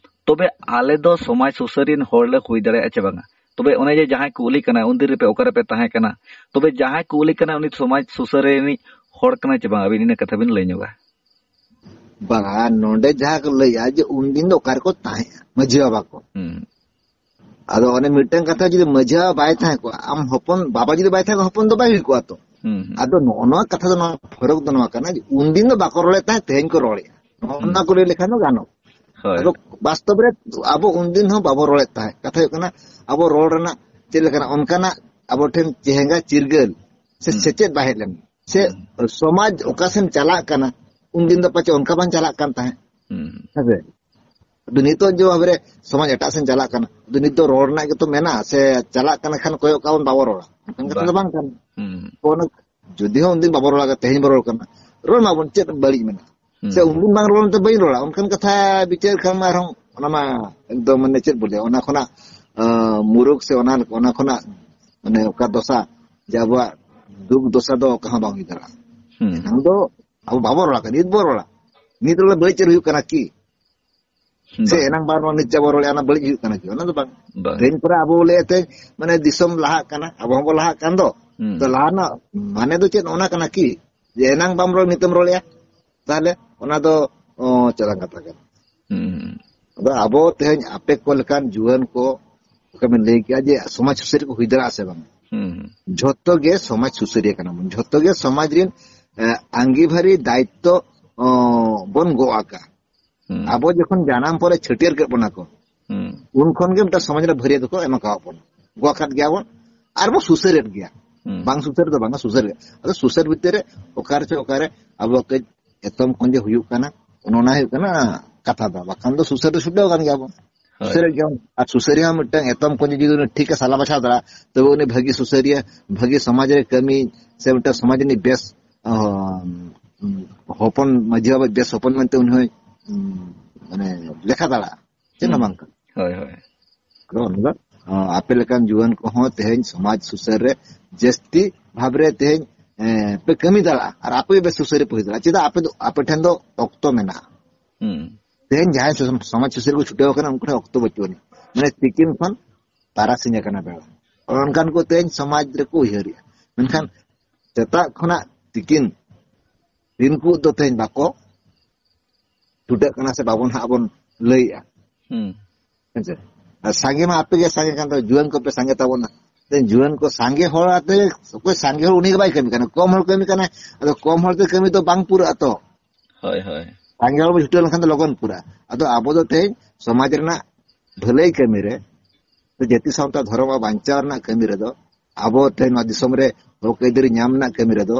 ᱛᱚᱵᱮ ᱟᱞᱮ ᱫᱚ ᱥᱚᱢᱟᱡᱽ ᱥᱩᱥᱟᱹᱨᱤᱭᱟᱹ ᱦᱚᱲ ᱞᱮ ᱦᱩᱭ ᱫᱟᱲᱮᱭᱟᱜᱼᱟ ᱪᱮ ᱵᱟᱝᱟ? ᱛᱚᱵᱮ ᱚᱱᱮ ᱡᱮ ᱡᱟᱦᱟᱸᱭ ᱠᱚ ᱠᱩᱞᱤ ᱠᱟᱱᱟ, "ᱩᱱᱫᱤᱱ ᱨᱮᱯᱮ ᱚᱠᱟ ᱨᱮᱯᱮ ᱛᱟᱦᱮᱸ ᱠᱟᱱᱟ?" ᱛᱚᱵᱮ ᱡᱟᱦᱟᱸᱭ ᱠᱚ ᱠᱩᱞᱤ ᱠᱟᱱᱟ, ᱩᱱᱤ ᱥᱚᱢᱟᱡᱽ ᱥᱩᱥᱟᱹᱨᱤᱭᱟᱹ ᱨᱤᱱᱤᱡ ᱦᱚᱲ ᱠᱟᱱᱟᱭ ᱪᱮ ᱵᱟᱝ? ᱟᱹᱵᱤᱱ ᱤᱱᱟᱹ ᱠᱟᱛᱷᱟ ᱵᱤᱱ ᱞᱟᱹᱭ ᱧᱚᱜᱟ᱾ ᱵᱟᱝᱟ, ᱱᱚᱰᱮ ᱡᱟᱦᱟᱸ ᱠᱚ ᱞᱟᱹᱭᱟ ᱡᱮ ᱩᱱᱫᱤᱱ ᱫᱚ ᱚᱠᱟ ᱨᱮᱠᱚ ᱛᱟᱦᱮᱸᱜᱼᱟ ᱢᱟᱹᱡᱷᱤ ᱵᱟᱵᱟ ᱠᱚ? ᱦᱩᱸ᱾ ᱟᱫᱚ ᱚᱱᱮ ᱢᱤᱫᱴᱟᱝ ᱠᱟᱛᱷᱟ, ᱡᱩᱫᱤ ᱢᱟᱹᱡᱷᱤ ᱵᱟᱵᱟ ᱵᱟᱭ ᱛᱟᱦᱮᱸ ᱠᱚᱜᱼᱟ, ᱟᱢ ᱦᱚᱯᱚᱱ, ᱵᱟᱵᱟ ᱡᱩᱫᱤ ᱵᱟᱭ ᱛᱟᱦᱮᱸ ᱠᱚᱜᱼᱟ, ᱦᱚᱯᱚᱱ ᱫᱚ ᱵᱟᱭ ᱦᱩᱭ ᱠᱚᱜᱼᱟ ᱛᱚ᱾ ᱦᱩᱸ, ᱦᱩᱸ᱾ ᱟᱫᱚ ᱱᱚᱜᱼᱚ ᱱᱚᱣᱟ ᱠᱟᱛᱷᱟ ᱫᱚ, ᱱᱚᱣᱟ ᱯᱷᱚᱨᱚᱠ ᱫᱚ ᱱᱚᱣᱟ ᱠᱟᱱᱟ ᱡᱮ ᱩᱱᱫᱤᱱ ᱫᱚ ᱵᱟᱠᱚ ᱨᱚᱲᱮᱫ ᱛᱟᱦᱮᱸᱫ, ᱛᱮᱦᱮᱧ ᱠᱚ ᱨᱚᱲᱮᱫᱼᱟ᱾ ᱱᱚᱜᱼᱚ ᱦᱩᱸ᱾ ᱱᱚᱣᱟ ᱠᱚ ᱞᱟᱹᱭ ᱞᱮᱠᱷᱟᱱ ᱫᱚ ᱜᱟᱱᱚᱜᱼᱟ᱾ ᱦᱳᱭ᱾ ᱟᱫᱚ ᱵᱟᱥᱛᱚᱵ ᱨᱮ ᱟᱵᱚ ᱩᱱᱫᱤᱱ ᱦᱚᱸ ᱵᱟᱵᱚ ᱨᱚᱲᱮᱫ ᱛᱟᱦᱮᱸᱫ᱾ ᱠᱟᱛᱷᱟ ᱦᱩᱭᱩᱜ ᱠᱟᱱᱟ, ᱟᱵᱚ ᱨᱚᱲ ᱨᱮᱱᱟᱜ ᱪᱮᱫ ᱞᱮᱠᱟᱱᱟᱜ ᱚᱱᱠᱟᱱᱟᱜ ᱟᱵᱚ ᱴᱷᱮᱱ ᱪᱮᱦᱮᱸᱜᱟ ᱪᱤᱨᱜᱟᱹᱞ ᱥᱮ ᱦᱩᱸ᱾ ᱥᱮᱪᱮᱫ ᱵᱟᱭ ᱦᱮᱡ ᱞᱮᱱᱟ᱾ ᱥᱮ ᱦᱩᱸ᱾ ᱥᱚᱢᱟᱡᱽ ᱚᱠᱟ ᱥᱮᱱ ᱪᱟᱞᱟᱜ ᱠᱟᱱᱟ, ᱩᱱᱫᱤᱱ ᱫᱚ ᱯᱟᱪᱮ ᱚᱱᱠᱟ ᱵᱟᱝ ᱪᱟᱞᱟᱜ ᱠᱟᱱ ᱛᱟᱦᱮᱸᱫ᱾ ᱦᱩᱸ᱾ ᱦᱮᱸ ᱥᱮ? ᱟᱫᱚ ᱱᱤᱛᱚᱜ ᱡᱮ ᱵᱷᱟᱵᱮ ᱨᱮ ᱥᱚᱢᱟᱡᱽ ᱮᱴᱟᱜ ᱥᱮᱱ ᱪᱟᱞᱟᱜ ᱠᱟᱱᱟ, ᱟᱫᱚ ᱱᱤᱛ ᱫᱚ ᱨᱚᱲ ᱨᱮᱱᱟᱜ ᱜᱮᱛᱚ ᱢᱮᱱᱟᱜᱼᱟ, ᱥᱮ ᱪᱟᱞᱟᱜ ᱠᱟᱱᱟ ᱠᱷᱟᱱ ᱠᱚᱭᱚᱜ ᱠᱟᱜ ᱵᱚᱱ ᱵᱟᱵᱚ ᱨᱚᱲᱟ, ᱚᱱᱠᱟᱱ ᱠᱟᱛᱷᱟ ᱫᱚ ᱵᱟᱝ᱾ ᱵᱟᱝ ᱠᱟᱱᱟ᱾ ᱦᱩᱸ᱾ ᱛᱚ ᱚᱱᱟ ᱡᱩᱫᱤ ᱦᱚᱸ ᱩᱱᱫᱤᱱ ᱵᱟᱵᱚ ᱨᱚᱲᱟ, ᱛᱮᱦᱮᱧ ᱵᱚ ᱨᱚᱲ ᱠᱟᱱᱟ, ᱨᱚᱲ ᱢᱟᱵᱚᱱ, ᱪᱮᱫ ᱵᱟᱹᱲᱤᱡ ᱢᱮᱱᱟᱜᱼᱟ? ᱥᱮ ᱩᱱᱫᱤᱱ ᱵᱟᱝ ᱨᱚᱲ ᱞᱮᱱᱛᱮ ᱵᱟᱹᱧ ᱨᱚᱲᱟ, ᱚᱱᱠᱟᱱ ᱠᱟᱛᱷᱟ ᱵᱤᱪᱟᱹᱨ ᱠᱷᱟᱱ ᱢᱟ ᱟᱨᱦᱚᱸ ᱚᱱᱟ ᱢᱟ ᱮᱠᱫᱚᱢ ᱢᱟᱱᱮ ᱪᱮᱫ ᱵᱚ ᱞᱟᱹᱭᱟ, ᱚᱱᱟ ᱠᱷᱚᱱᱟᱜ ᱟᱸ, ᱢᱩᱨᱩᱠᱷ ᱥᱮ ᱚᱱᱟ, ᱚᱱᱟ ᱠᱷᱚᱱᱟᱜ ᱢᱟᱱᱮ ᱚᱠᱟ ᱫᱚᱥᱟ ᱡᱮ ᱟᱵᱚᱣᱟᱜ ᱫᱩᱠ ᱫᱚᱥᱟ ᱫᱚ ᱚᱠᱟ ᱦᱚᱸ ᱵᱟᱝ ᱦᱩᱭ ᱫᱟᱲᱮᱭᱟᱜᱼᱟ᱾ ᱦᱩᱸ᱾ ᱮᱱᱟᱝ ᱫᱚ ᱟᱵᱚ ᱵᱟᱵᱚ ᱨᱚᱲᱟ, ᱱᱤᱛ ᱵᱚ ᱨᱚᱲᱟ᱾ ᱱᱤᱛ ᱨᱚᱲ ᱵᱟᱹᱲᱤᱡ ᱪᱮᱫ ᱦᱩᱭᱩᱜ ᱠᱟᱱᱟ ᱠᱤ? ᱥᱮ ᱵᱟᱝ᱾ ᱮᱱᱟᱝ ᱵᱟᱨ ᱱᱚᱣᱟ ᱱᱤᱛ ᱡᱟᱵᱚ ᱨᱚᱲᱮᱫᱼᱟ, ᱚᱱᱟ ᱵᱟᱹᱲᱤᱡ ᱦᱩᱭᱩᱜ ᱠᱟᱱᱟ ᱠᱤ? ᱚᱱᱟ ᱫᱚ ᱵᱟᱝ᱾ ᱵᱟᱝ᱾ ᱛᱮᱦᱮᱧ ᱯᱚᱨᱮ ᱟᱵᱚ ᱞᱟᱹᱭᱮᱫ ᱛᱮ ᱢᱟᱱᱮ ᱫᱤᱥᱚᱢ ᱞᱟᱦᱟᱜ ᱠᱟᱱᱟ, ᱟᱵᱚ ᱦᱚᱸᱵᱚ ᱞᱟᱦᱟᱜ ᱠᱟᱱ ᱫᱚ᱾ ᱦᱩᱸ᱾ ᱛᱚ ᱞᱟᱦᱟ ᱨᱮᱱᱟᱜ ᱢᱟᱱᱮ ᱫᱚ ᱪᱮᱫ ᱚᱱᱟ ᱠᱟᱱᱟ ᱠᱤ? ᱡᱮ ᱮᱱᱟᱝ ᱵᱟᱢ ᱨᱚᱲ, ᱱᱤᱛᱮᱢ ᱨᱚᱲᱮᱫᱼᱟ? ᱛᱟᱦᱞᱮ ᱚᱱᱟ ᱫᱚ, ᱚ, ᱪᱟᱞᱟᱝ ᱠᱟᱛᱷᱟ ᱠᱟᱱᱟ᱾ ᱦᱩᱸ᱾ ᱟᱫᱚ ᱟᱵᱚ ᱛᱮᱦᱮᱧ ᱟᱯᱮ ᱠᱚ ᱞᱮᱠᱟᱱ ᱡᱩᱣᱟᱹᱱ ᱠᱚ, ᱚᱠᱟ ᱵᱮᱱ ᱞᱟᱹᱭ ᱠᱮᱜᱼᱟ ᱡᱮ ᱥᱚᱢᱟᱡᱽ ᱥᱩᱥᱟᱹᱨᱤᱭᱟᱹ ᱠᱚ ᱦᱩᱭ ᱫᱟᱲᱮᱭᱟᱜᱼᱟ ᱥᱮ ᱵᱟᱝ? ᱦᱩᱸ, ᱦᱩᱸ᱾ ᱡᱷᱚᱛᱚ ᱜᱮ ᱥᱚᱢᱟᱡᱽ ᱥᱩᱥᱟᱹᱨᱤᱭᱟᱹ ᱠᱟᱱᱟ ᱵᱚᱱ, ᱡᱷᱚᱛᱚ ᱜᱮ ᱥᱚᱢᱟᱡᱽ ᱨᱮᱱ, ᱮ, ᱟᱸᱜᱤᱵᱷᱟᱨᱤ ᱫᱟᱭᱤᱛᱛᱚ, ᱚ, ᱵᱚᱱ ᱜᱚᱜ ᱟᱠᱟᱫ᱾ ᱦᱩᱸ᱾ ᱟᱵᱚ ᱡᱚᱠᱷᱚᱱ ᱡᱟᱱᱟᱢ ᱯᱚᱨᱮ ᱪᱷᱟᱹᱴᱭᱟᱹᱨ ᱠᱮᱫ ᱵᱚᱱᱟ ᱠᱚ, ᱦᱩᱸ᱾ ᱩᱱ ᱠᱷᱚᱱ ᱜᱮ ᱢᱤᱫᱴᱟᱝ ᱥᱚᱢᱟᱡᱽ ᱨᱮ ᱵᱷᱟᱹᱨᱭᱟᱹ ᱫᱚᱠᱚ ᱮᱢ ᱟᱠᱟᱣᱟᱫ ᱵᱚᱱᱟ, ᱜᱚᱜ ᱟᱠᱟᱫ ᱜᱮᱭᱟ ᱵᱚᱱ, ᱟᱨ ᱵᱚ ᱥᱩᱥᱟᱹᱨᱮᱫ ᱜᱮᱭᱟ᱾ ᱦᱩᱸ᱾ ᱵᱟᱝ ᱥᱩᱥᱟᱹᱨ ᱫᱚ ᱵᱟᱝᱟ, ᱥᱩᱥᱟᱹᱨ ᱜᱮ᱾ ᱟᱫᱚ ᱥᱩᱥᱟᱹᱨ ᱵᱷᱤᱛᱤᱨ ᱨᱮ ᱚᱠᱟᱨᱮ ᱪᱚ ᱚᱠᱟᱨᱮ ᱟᱵᱚ ᱠᱟᱹᱡ ᱮᱛᱚᱢ ᱠᱚᱸᱡᱮ ᱦᱩᱭᱩᱜ ᱠᱟᱱᱟ, ᱚᱱᱟ ᱦᱩᱭᱩᱜ ᱠᱟᱱᱟ ᱠᱟᱛᱷᱟ ᱫᱚ᱾ ᱵᱟᱠᱷᱟᱱ ᱫᱚ ᱥᱩᱥᱟᱹᱨ ᱫᱚ ᱪᱷᱩᱴᱟᱹᱣ ᱟᱠᱟᱱ ᱜᱮᱭᱟ ᱵᱚᱱ᱾ ᱦᱳᱭ᱾ ᱥᱩᱥᱟᱹᱨᱮᱫ ᱜᱮᱭᱟ ᱵᱚᱱ᱾ ᱟᱨ ᱥᱩᱥᱟᱹᱨᱤᱭᱟᱹ ᱦᱚᱸ ᱢᱤᱫᱴᱟᱝ ᱮᱛᱚᱢ ᱠᱚᱸᱡᱮ ᱡᱩᱫᱤ ᱩᱱᱤ ᱴᱷᱤᱠ ᱮ ᱥᱟᱞᱟ ᱵᱟᱪᱷᱟᱣ ᱫᱟᱲᱮᱭᱟᱜᱼᱟ, ᱛᱚᱵᱮ ᱩᱱᱤ ᱵᱷᱟᱹᱜᱤ ᱥᱩᱥᱟᱹᱨᱤᱭᱟᱹ, ᱵᱷᱟᱹᱜᱤ ᱥᱚᱢᱟᱡᱽ ᱨᱮ ᱠᱟᱹᱢᱤ, ᱥᱮ ᱢᱤᱫᱴᱟᱝ ᱥᱚᱢᱟᱡᱽ ᱨᱤᱱᱤᱡ ᱵᱮᱥ, ᱚ, ᱦᱚᱯᱚᱱ ᱢᱟᱹᱡᱷᱤ ᱵᱟᱵᱟ ᱵᱮᱥ ᱦᱚᱯᱚᱱ ᱢᱮᱱᱛᱮ ᱩᱱᱤ ᱦᱚᱸᱭ, ᱩᱸ, ᱢᱟᱱᱮ, ᱞᱮᱠᱷᱟ ᱫᱟᱲᱮᱭᱟᱜᱼᱟ᱾ ᱪᱮᱫ ᱦᱚᱸ ᱦᱩᱸ᱾ ᱵᱟᱝ ᱠᱟᱱᱟ᱾ ᱦᱳᱭ, ᱦᱳᱭ᱾ ᱛᱚ, ᱚᱱᱟ ᱫᱚ, ᱚ, ᱟᱯᱮ ᱞᱮᱠᱟᱱ ᱡᱩᱣᱟᱹᱱ ᱠᱚᱦᱚᱸ ᱛᱮᱦᱮᱧ ᱥᱚᱢᱟᱡᱽ ᱥᱩᱥᱟᱹᱨ ᱨᱮ ᱡᱟᱹᱥᱛᱤ ᱵᱷᱟᱵᱽ ᱨᱮ ᱛᱮᱦᱮᱧ, ᱮ, ᱯᱮ ᱠᱟᱹᱢᱤ ᱫᱟᱲᱮᱭᱟᱜᱼᱟ᱾ ᱟᱨ ᱟᱯᱮ ᱵᱮᱥ ᱥᱩᱥᱟᱹᱨᱤᱭᱟᱹ ᱯᱮ ᱦᱩᱭ ᱫᱟᱲᱮᱭᱟᱜᱼᱟ᱾ ᱪᱮᱫᱟᱜ ᱟᱯᱮ ᱫᱚ, ᱟᱯᱮ ᱴᱷᱮᱱ ᱫᱚ ᱚᱠᱛᱚ ᱢᱮᱱᱟᱜᱼᱟ᱾ ᱦᱩᱸ᱾ ᱛᱮᱦᱮᱧ ᱡᱟᱦᱟᱸᱭ ᱥᱚ-, ᱥᱚᱢᱟᱡᱽ ᱥᱩᱥᱟᱹᱨᱤᱭᱟᱹ ᱠᱚ ᱪᱷᱩᱴᱟᱹᱣ ᱟᱠᱟᱱᱟ, ᱩᱱᱠᱩ ᱴᱷᱮᱱ ᱚᱠᱛᱚ ᱵᱟᱹᱪᱩᱜ ᱟᱹᱱᱤᱡ᱾ ᱢᱟᱱᱮ ᱛᱤᱠᱤᱱ ᱠᱷᱚᱱ ᱛᱟᱨᱟᱥᱤᱧ ᱟᱠᱟᱱᱟ ᱵᱮᱲᱟ᱾ ᱚᱱᱠᱟᱱ ᱠᱚ ᱛᱮᱦᱮᱧ ᱥᱚᱢᱟᱡᱽ ᱨᱮᱠᱚ ᱩᱭᱦᱟᱹᱨᱮᱜᱼᱟ᱾ ᱢᱮᱱᱠᱷᱟᱱ ᱥᱮᱛᱟᱜ ᱠᱷᱚᱱᱟᱜ ᱛᱤᱠᱤᱱ ᱫᱤᱱ ᱠᱚ ᱫᱚ ᱛᱮᱦᱮᱧ ᱵᱟᱠᱚ ᱪᱷᱩᱴᱟᱹᱜ ᱠᱟᱱᱟ ᱥᱮ ᱵᱟᱵᱚᱱ ᱦᱟᱸᱜ ᱵᱚᱱ ᱞᱟᱹᱭᱮᱜᱼᱟ᱾ ᱦᱩᱸ᱾ ᱦᱮᱸᱥᱮ? ᱟᱨ ᱥᱟᱸᱜᱮ ᱢᱟ ᱟᱯᱮ ᱜᱮ ᱥᱟᱸᱜᱮ ᱠᱟᱱ ᱛᱟᱵᱚᱱ, ᱡᱩᱣᱟᱹᱱ ᱠᱚᱯᱮ ᱥᱟᱸᱜᱮ ᱛᱟᱵᱚᱱᱟ᱾ ᱛᱮᱦᱮᱧ ᱡᱩᱣᱟᱹᱱ ᱠᱚ ᱥᱟᱸᱜᱮ ᱦᱚᱲ ᱟᱛᱮ ᱚᱠᱚᱭ ᱥᱟᱸᱜᱮ ᱦᱚᱲ ᱩᱱᱤ ᱜᱮ ᱵᱟᱭ ᱠᱟᱹᱢᱤ ᱠᱟᱱᱟ, ᱠᱚᱢ ᱦᱚᱲ ᱠᱟᱹᱢᱤ ᱠᱟᱱᱟᱭ, ᱟᱫᱚ ᱠᱚᱢ ᱦᱚᱲ ᱛᱮ ᱠᱟᱹᱢᱤ ᱫᱚ ᱵᱟᱝ ᱯᱩᱨᱟᱹᱜᱼᱟ ᱛᱚ᱾ ᱦᱳᱭ, ᱦᱳᱭ᱾ ᱥᱟᱸᱜᱮ ᱦᱚᱲ ᱵᱚ ᱪᱷᱩᱴᱟᱹᱣ ᱞᱮᱱᱠᱷᱟᱱ ᱫᱚ ᱞᱚᱜᱚᱱ ᱯᱩᱨᱟᱹᱜᱼᱟ᱾ ᱟᱫᱚ ᱟᱵᱚ ᱫᱚ ᱛᱮᱦᱮᱧ ᱥᱚᱢᱟᱡᱽ ᱨᱮᱱᱟᱜ ᱵᱷᱟᱹᱞᱟᱹᱭ ᱠᱟᱹᱢᱤ ᱨᱮ, ᱥᱮ ᱡᱟᱹᱛᱤ ᱥᱟᱶᱛᱟ ᱫᱷᱚᱨᱚᱢ ᱟᱜ ᱵᱟᱧᱪᱟᱣ ᱨᱮᱱᱟᱜ ᱠᱟᱹᱢᱤ ᱨᱮᱫᱚ ᱟᱵᱚ ᱛᱮᱦᱮᱧ ᱱᱚᱣᱟ ᱫᱤᱥᱚᱢ ᱨᱮ ᱦᱚᱠ ᱟᱹᱭᱫᱟᱹᱨᱤ ᱧᱟᱢ ᱨᱮᱱᱟᱜ ᱠᱟᱹᱢᱤ ᱨᱮᱫᱚ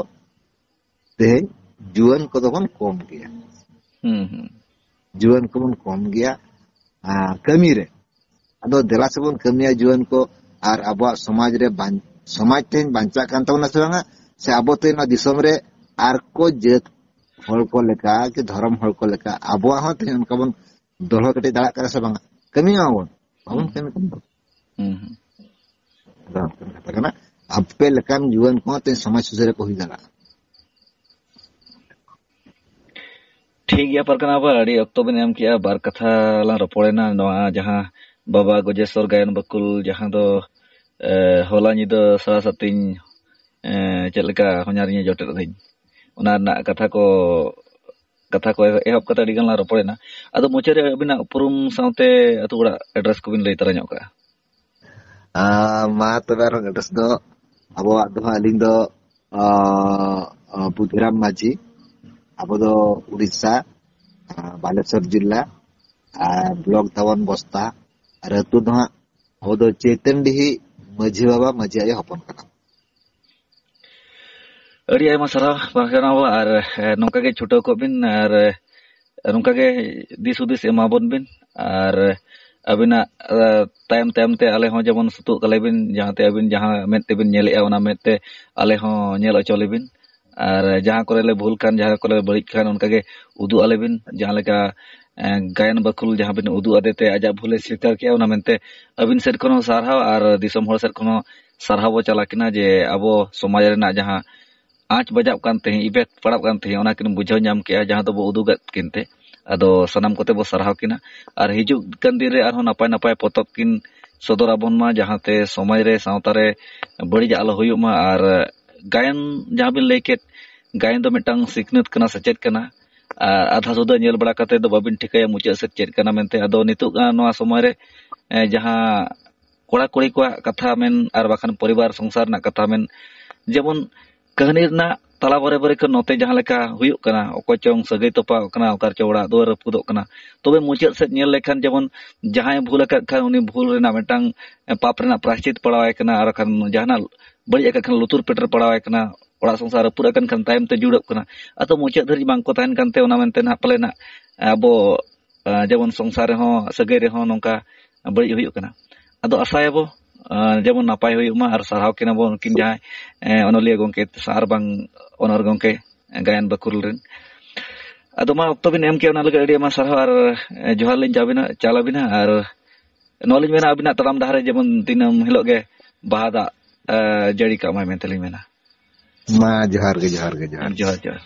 ᱛᱮᱦᱮᱧ ᱡᱩᱣᱟᱹᱱ ᱠᱚᱫᱚ ᱵᱚᱱ ᱠᱚᱢ ᱜᱮᱭᱟ᱾ ᱦᱩᱸ, ᱦᱩᱸ᱾ ᱡᱩᱣᱟᱹᱱ ᱠᱚᱵᱚᱱ ᱠᱚᱢ ᱜᱮᱭᱟ, ᱟᱨ ᱠᱟᱹᱢᱤ ᱨᱮ᱾ ᱟᱫᱚ ᱫᱮᱞᱟ ᱥᱮᱵᱚᱱ ᱠᱟᱹᱢᱤᱭᱟ ᱡᱩᱣᱟᱹᱱ ᱠᱚ, ᱟᱨ ᱟᱵᱚᱣᱟᱜ ᱥᱚᱢᱟᱡᱽ ᱨᱮ ᱵᱟᱧ-, ᱥᱚᱢᱟᱡᱽ ᱛᱮᱦᱮᱧ ᱵᱟᱧᱪᱟᱜ ᱠᱟᱱ ᱛᱟᱵᱚᱱᱟ ᱥᱮ ᱵᱟᱝᱟ, ᱥᱮ ᱟᱵᱚ ᱛᱮᱦᱮᱧ ᱱᱚᱣᱟ ᱫᱤᱥᱚᱢ ᱨᱮ ᱟᱨ ᱠᱚ ᱡᱟᱹᱛ ᱦᱚᱲ ᱠᱚ ᱞᱮᱠᱟ ᱠᱤ ᱫᱷᱚᱨᱚᱢ ᱦᱚᱲ ᱠᱚ ᱞᱮᱠᱟ ᱟᱵᱚᱣᱟᱜ ᱦᱚᱸ ᱛᱮᱦᱮᱧ ᱚᱱᱠᱟ ᱵᱚᱱ ᱫᱚᱦᱚ ᱠᱟᱹᱴᱤᱡ ᱫᱟᱲᱮᱭᱟᱜ ᱠᱟᱱᱟ ᱥᱮ ᱵᱟᱝᱟ? ᱠᱟᱹᱢᱤ ᱢᱟᱵᱚᱱ, ᱵᱟᱵᱚᱱ ᱠᱟᱹᱢᱤ ᱠᱟᱱᱟ᱾ ᱦᱩᱸ, ᱦᱩᱸ᱾ ᱟᱫᱚ ᱚᱱᱠᱟᱱ ᱠᱟᱛᱷᱟ ᱠᱟᱱᱟ᱾ ᱟᱯᱮ ᱞᱮᱠᱟᱱ ᱡᱩᱣᱟᱹᱱ ᱠᱚᱦᱚᱸ ᱛᱮᱦᱮᱧ ᱥᱚᱢᱟᱡᱽ ᱥᱩᱥᱟᱹᱨᱤᱭᱟᱹ ᱠᱚ ᱦᱩᱭ ᱫᱟᱲᱮᱭᱟᱜᱼᱟ᱾ ᱴᱷᱤᱠ ᱜᱮᱭᱟ ᱯᱟᱨᱜᱟᱱᱟ ᱵᱟᱵᱟ, ᱟᱹᱰᱤ ᱚᱠᱛᱚ ᱵᱤᱱ ᱮᱢ ᱠᱮᱜᱼᱟ, ᱵᱟᱨ ᱠᱟᱛᱷᱟ ᱞᱟᱝ ᱨᱚᱯᱚᱲᱮᱱᱟ᱾ ᱱᱚᱣᱟ ᱡᱟᱦᱟᱸ ᱵᱟᱵᱟ ᱜᱚᱡᱮᱥᱚᱨ ᱜᱟᱭᱟᱱ ᱵᱟᱹᱠᱩᱞ, ᱡᱟᱦᱟᱸ ᱫᱚ, ᱮ, ᱦᱚᱞᱟ ᱧᱤᱫᱟᱹ ᱥᱟᱨᱟ ᱥᱟᱛᱤᱧ, ᱮ, ᱪᱮᱫ ᱞᱮᱠᱟ ᱦᱚᱧᱦᱟᱨᱤᱧ ᱮ ᱡᱚᱴᱮᱫ ᱟᱹᱫᱤᱧ, ᱚᱱᱟ ᱨᱮᱱᱟᱜ ᱠᱟᱛᱷᱟ ᱠᱚ, ᱠᱟᱛᱷᱟ ᱠᱚ ᱮᱦᱚᱵ ᱠᱟᱛᱮ ᱟᱹᱰᱤ ᱜᱟᱱ ᱞᱟᱝ ᱨᱚᱯᱚᱲᱮᱱᱟ᱾ ᱟᱫᱚ ᱢᱩᱪᱟᱹᱫ ᱨᱮ ᱟᱹᱵᱤᱱᱟᱜ ᱩᱯᱨᱩᱢ ᱥᱟᱶᱛᱮ ᱟᱹᱛᱩ ᱚᱲᱟᱜ ᱮᱰᱨᱮᱥ ᱠᱚᱵᱤᱱ ᱞᱟᱹᱭ ᱛᱟᱨᱟ ᱧᱚᱜ ᱠᱟᱜᱼᱟ᱾ ᱟᱨ ᱢᱟ ᱛᱚᱵᱮ ᱟᱨᱦᱚᱸ ᱮᱰᱨᱮᱥ ᱫᱚ, ᱟᱵᱚᱣᱟᱜ ᱫᱚ ᱦᱟᱸᱜ, ᱟᱹᱞᱤᱧ ᱫᱚ, ᱟᱸ, ᱟᱸ, ᱵᱩᱫᱷᱤᱨᱟᱢ ᱢᱟᱹᱡᱷᱤ, ᱟᱵᱚ ᱫᱚ ᱩᱲᱤᱥᱥᱟ, ᱟᱸ, ᱵᱟᱞᱮᱥᱚᱨ ᱡᱤᱞᱟ, ᱟᱨ ᱵᱞᱚᱠ ᱛᱟᱵᱚᱱ ᱵᱚᱥᱛᱟ, ᱟᱨ ᱟᱹᱛᱩ ᱫᱚ ᱦᱟᱸᱜ ᱟᱵᱚ ᱫᱚ ᱪᱮᱛᱚᱱᱰᱤᱦᱤ ᱢᱟᱹᱡᱷᱤ ᱵᱟᱵᱟ, ᱢᱟᱹᱡᱷᱤ ᱟᱭᱳ ᱦᱚᱯᱚᱱ ᱠᱟᱱᱟ᱾ ᱟᱹᱰᱤ ᱟᱭᱢᱟ ᱥᱟᱨᱦᱟᱣ ᱵᱟᱝ ᱠᱟᱱᱟ ᱵᱚ, ᱟᱨ, ᱮ, ᱱᱚᱝᱠᱟ ᱜᱮ ᱪᱷᱩᱴᱟᱹᱣ ᱠᱚᱜ ᱵᱤᱱ, ᱟᱨ, ᱮ, ᱱᱚᱝᱠᱟ ᱜᱮ ᱫᱤᱥ ᱦᱩᱫᱤᱥ ᱮᱢᱟᱵᱚᱱ ᱵᱤᱱ, ᱟᱨ ᱟᱹᱵᱤᱱᱟᱜ, ᱮ, ᱛᱟᱭᱚᱢ ᱛᱟᱭᱚᱢ ᱛᱮ ᱟᱞᱮ ᱦᱚᱸ ᱡᱮᱢᱚᱱ ᱥᱩᱛᱩᱜ ᱛᱟᱞᱮ ᱵᱤᱱ, ᱡᱟᱦᱟᱸ ᱛᱮ ᱟᱹᱵᱤᱱ ᱡᱟᱦᱟᱸ ᱢᱮᱫ ᱛᱮᱵᱤᱱ ᱧᱮᱞᱮᱜᱼᱟ, ᱚᱱᱟ ᱢᱮᱫ ᱛᱮ ᱟᱞᱮ ᱦᱚᱸ ᱧᱮᱞ ᱦᱚᱪᱚ ᱞᱮᱵᱤᱱ᱾ ᱟᱨ ᱡᱟᱦᱟᱸ ᱠᱚᱨᱮ ᱞᱮ ᱵᱷᱩᱞ ᱠᱷᱟᱱ, ᱡᱟᱦᱟᱸ ᱠᱚᱨᱮ ᱞᱮ ᱵᱟᱹᱲᱤᱡ ᱠᱷᱟᱱ, ᱚᱱᱠᱟ ᱜᱮ ᱩᱫᱩᱜ ᱟᱞᱮ ᱵᱤᱱ᱾ ᱡᱟᱦᱟᱸ ᱞᱮᱠᱟ, ᱮ, ᱜᱟᱭᱟᱱ ᱵᱟᱹᱠᱷᱩᱞ ᱡᱟᱦᱟᱸ ᱵᱤᱱ ᱩᱫᱩᱜ ᱟᱫᱮ ᱛᱮ ᱟᱡᱟᱜ ᱵᱷᱩᱞᱮ ᱥᱤᱠᱟᱨ ᱠᱮᱜᱼᱟ, ᱚᱱᱟ ᱢᱮᱱᱛᱮ ᱟᱹᱵᱤᱱ ᱥᱮᱫ ᱠᱷᱚᱱ ᱦᱚᱸ ᱥᱟᱨᱦᱟᱣ ᱟᱨ ᱫᱤᱥᱚᱢ ᱦᱚᱲ ᱥᱮᱫ ᱠᱷᱚᱱ ᱦᱚᱸ ᱥᱟᱨᱦᱟᱣ ᱵᱚ ᱪᱟᱞᱟ ᱠᱤᱱᱟ ᱡᱮ ᱟᱵᱚ ᱥᱚᱢᱟᱡᱽ ᱨᱮᱱᱟᱜ ᱡᱟᱦᱟᱸ ᱟᱸᱪ ᱵᱟᱡᱟᱜ ᱠᱟᱱ ᱛᱟᱦᱮᱸᱫ, effect ᱯᱟᱲᱟᱜ ᱠᱟᱱ ᱛᱟᱦᱮᱸᱫ, ᱚᱱᱟ ᱠᱤᱱ ᱵᱩᱡᱷᱟᱹᱣ ᱧᱟᱢ ᱠᱮᱜᱼᱟ, ᱡᱟᱦᱟᱸ ᱫᱚᱵᱚ ᱩᱫᱩᱜᱟᱫ ᱠᱤᱱ ᱛᱮ᱾ ᱟᱫᱚ ᱥᱟᱱᱟᱢ ᱠᱚᱛᱮ ᱵᱚ ᱥᱟᱨᱦᱟᱣ ᱠᱤᱱᱟ᱾ ᱟᱨ ᱦᱤᱡᱩᱜ ᱠᱟᱱ ᱫᱤᱱ ᱨᱮ ᱟᱨᱦᱚᱸ ᱱᱟᱯᱟᱭ ᱱᱟᱯᱟᱭ ᱯᱚᱛᱚᱵ ᱠᱤᱱ ᱥᱚᱫᱚᱨ ᱟᱵᱚᱱ ᱢᱟ, ᱡᱟᱦᱟᱸᱛᱮ ᱥᱚᱢᱟᱡᱽ ᱨᱮ, ᱥᱟᱶᱛᱟ ᱨᱮ ᱵᱟᱹᱲᱤᱡ ᱟᱞᱚ ᱦᱩᱭᱩᱜ ᱢᱟ᱾ ᱟᱨ ᱜᱟᱭᱟᱱ ᱡᱟᱦᱟᱸ ᱵᱤᱱ ᱞᱟᱹᱭ ᱠᱮᱫ, ᱜᱟᱭᱟᱱ ᱫᱚ ᱢᱤᱫᱴᱟᱝ ᱥᱤᱠᱷᱱᱟᱹᱛ ᱠᱟᱱᱟ, ᱥᱮᱪᱮᱫ ᱠᱟᱱᱟ᱾ ᱟᱨ ᱟᱫᱷᱟ ᱥᱩᱫᱷᱟᱹ ᱧᱮᱞ ᱵᱟᱲᱟ ᱠᱟᱛᱮ ᱫᱚ ᱵᱟᱵᱤᱱ ᱴᱷᱤᱠᱟᱹᱭᱟ ᱢᱩᱪᱟᱹᱫ ᱥᱮᱫ ᱪᱮᱫ ᱠᱟᱱᱟ ᱢᱮᱱᱛᱮ᱾ ᱟᱫᱚ ᱱᱤᱛᱚᱜ, ᱟ, ᱱᱚᱣᱟ ᱥᱚᱢᱚᱭ ᱨᱮ, ᱮ, ᱡᱟᱦᱟᱸ ᱠᱚᱲᱟ ᱠᱩᱲᱤ ᱠᱚᱣᱟᱜ ᱠᱟᱛᱷᱟ ᱢᱮᱱ ᱟᱨ ᱵᱟᱠᱷᱟᱱ ᱯᱚᱨᱤᱵᱟᱨ ᱥᱚᱝᱥᱟᱨ ᱨᱮᱱᱟᱜ ᱠᱟᱛᱷᱟ ᱢᱮᱱ, ᱡᱮᱢᱚᱱ ᱠᱟᱹᱦᱱᱤ ᱨᱮᱱᱟᱜ ᱛᱟᱞᱟ ᱵᱟᱨᱮ ᱵᱟᱨᱮ ᱠᱷᱚᱱ ᱱᱚᱛᱮ ᱡᱟᱦᱟᱸ ᱞᱮᱠᱟ ᱦᱩᱭᱩᱜ ᱠᱟᱱᱟ, ᱚᱠᱚᱭ ᱪᱚᱝ ᱥᱟᱹᱜᱟᱹᱭ ᱛᱚᱯᱟᱜ ᱠᱟᱱᱟ, ᱚᱠᱟ ᱨᱮᱪᱚ ᱚᱲᱟᱜ ᱫᱩᱣᱟᱹᱨ ᱨᱟᱹᱯᱩᱫᱚᱜ ᱠᱟᱱᱟ, ᱛᱚᱵᱮ ᱢᱩᱪᱟᱹᱫ ᱥᱮᱫ ᱧᱮᱞ ᱞᱮᱠᱷᱟᱱ ᱡᱮᱢᱚᱱ ᱡᱟᱦᱟᱸᱭ ᱵᱷᱩᱞ ᱟᱠᱟᱫ ᱠᱷᱟᱱ ᱩᱱᱤ ᱵᱷᱩᱞ ᱨᱮᱱᱟᱜ ᱢᱤᱫᱴᱟᱝ, ᱮ, ᱯᱟᱯ ᱨᱮᱱᱟᱜ ᱯᱨᱟᱭᱥᱪᱤᱛ ᱯᱟᱲᱟᱣᱟᱭ ᱠᱟᱱᱟ, ᱟᱨ ᱵᱟᱠᱷᱟᱱ ᱡᱟᱦᱟᱱᱟᱜ ᱵᱟᱹᱲᱤᱡ ᱟᱠᱟᱫ ᱠᱷᱟᱱ ᱞᱩᱛᱩᱨ ᱯᱮᱴᱮᱨ ᱯᱟᱲᱟᱣᱟᱭ ᱠᱟᱱᱟ, ᱚᱲᱟᱜ ᱥᱚᱝᱥᱟᱨ ᱨᱟᱹᱯᱩᱫ ᱟᱠᱟᱱ ᱠᱷᱟᱱ ᱛᱟᱭᱚᱢ ᱛᱮ ᱡᱩᱲᱟᱹᱜ ᱠᱟᱱᱟ᱾ ᱟᱫᱚ ᱢᱩᱪᱟᱹᱫ ᱫᱷᱟᱹᱨᱤᱡ ᱵᱟᱝ ᱠᱚ ᱛᱟᱦᱮᱱ ᱠᱟᱱᱛᱮ ᱚᱱᱟ ᱢᱮᱱᱛᱮ ᱱᱟᱦᱟᱜ ᱯᱟᱞᱮ ᱱᱟᱦᱟᱜ ᱟᱵᱚ, ᱟ, ᱡᱮᱢᱚᱱ ᱥᱚᱝᱥᱟᱨ ᱨᱮᱦᱚᱸ, ᱥᱟᱹᱜᱟᱹᱭ ᱨᱮᱦᱚᱸ ᱱᱚᱝᱠᱟ ᱵᱟᱹᱲᱤᱡ ᱦᱩᱭᱩᱜ ᱠᱟᱱᱟ᱾ ᱟᱫᱚ ᱟᱥᱟᱭᱟᱵᱚ, ᱟ, ᱡᱮᱢᱚᱱ ᱱᱟᱯᱟᱭ ᱦᱩᱭᱩᱜ ᱢᱟ ᱟᱨ ᱥᱟᱨᱦᱟᱣ ᱠᱤᱱᱟ ᱵᱚᱱ ᱩᱱᱠᱤᱱ ᱡᱟᱦᱟᱸᱭ, ᱮ, ᱚᱱᱚᱞᱤᱭᱟᱹ ᱜᱚᱢᱠᱮ ᱟᱨ ᱵᱟᱝ ᱚᱱᱚᱨ ᱜᱚᱢᱠᱮ ᱜᱟᱭᱟᱱ ᱵᱟᱹᱠᱷᱩᱞ ᱨᱮᱱ᱾ ᱟᱫᱚ ᱢᱟ, ᱚᱠᱛᱚ ᱵᱤᱱ ᱮᱢ ᱠᱮᱫ, ᱚᱱᱟ ᱞᱟᱹᱜᱤᱫ ᱟᱹᱰᱤ ᱟᱭᱢᱟ ᱥᱟᱨᱦᱟᱣ ᱟᱨ, ᱮ, ᱡᱚᱦᱟᱨ ᱞᱤᱧ ᱪᱟᱞ ᱟᱵᱤᱱᱟ, ᱪᱟᱞ ᱟᱵᱤᱱᱟ᱾ ᱟᱨ ᱱᱚᱣᱟ ᱞᱤᱧ ᱢᱮᱱᱟ, ᱟᱵᱤᱱᱟᱜ ᱛᱟᱲᱟᱢ ᱰᱟᱦᱟᱨ ᱨᱮ ᱡᱮᱢᱚᱱ ᱫᱤᱱᱟᱹᱢ ᱦᱤᱞᱳᱜ ᱜᱮ ᱵᱟᱦᱟ ᱫᱟᱜ, ᱮ, ᱡᱟᱹᱲᱤ ᱠᱟᱜ ᱢᱟᱭ ᱢᱮᱱᱛᱮ ᱞᱤᱧ ᱢᱮᱱᱟ᱾ ᱢᱟ, ᱡᱚᱦᱟᱨ ᱜᱮ, ᱡᱚᱦᱟᱨ ᱜᱮ, ᱡᱚᱦᱟᱨ ᱜᱮ᱾ ᱡᱚᱦᱟᱨ, ᱡᱚᱦᱟᱨ᱾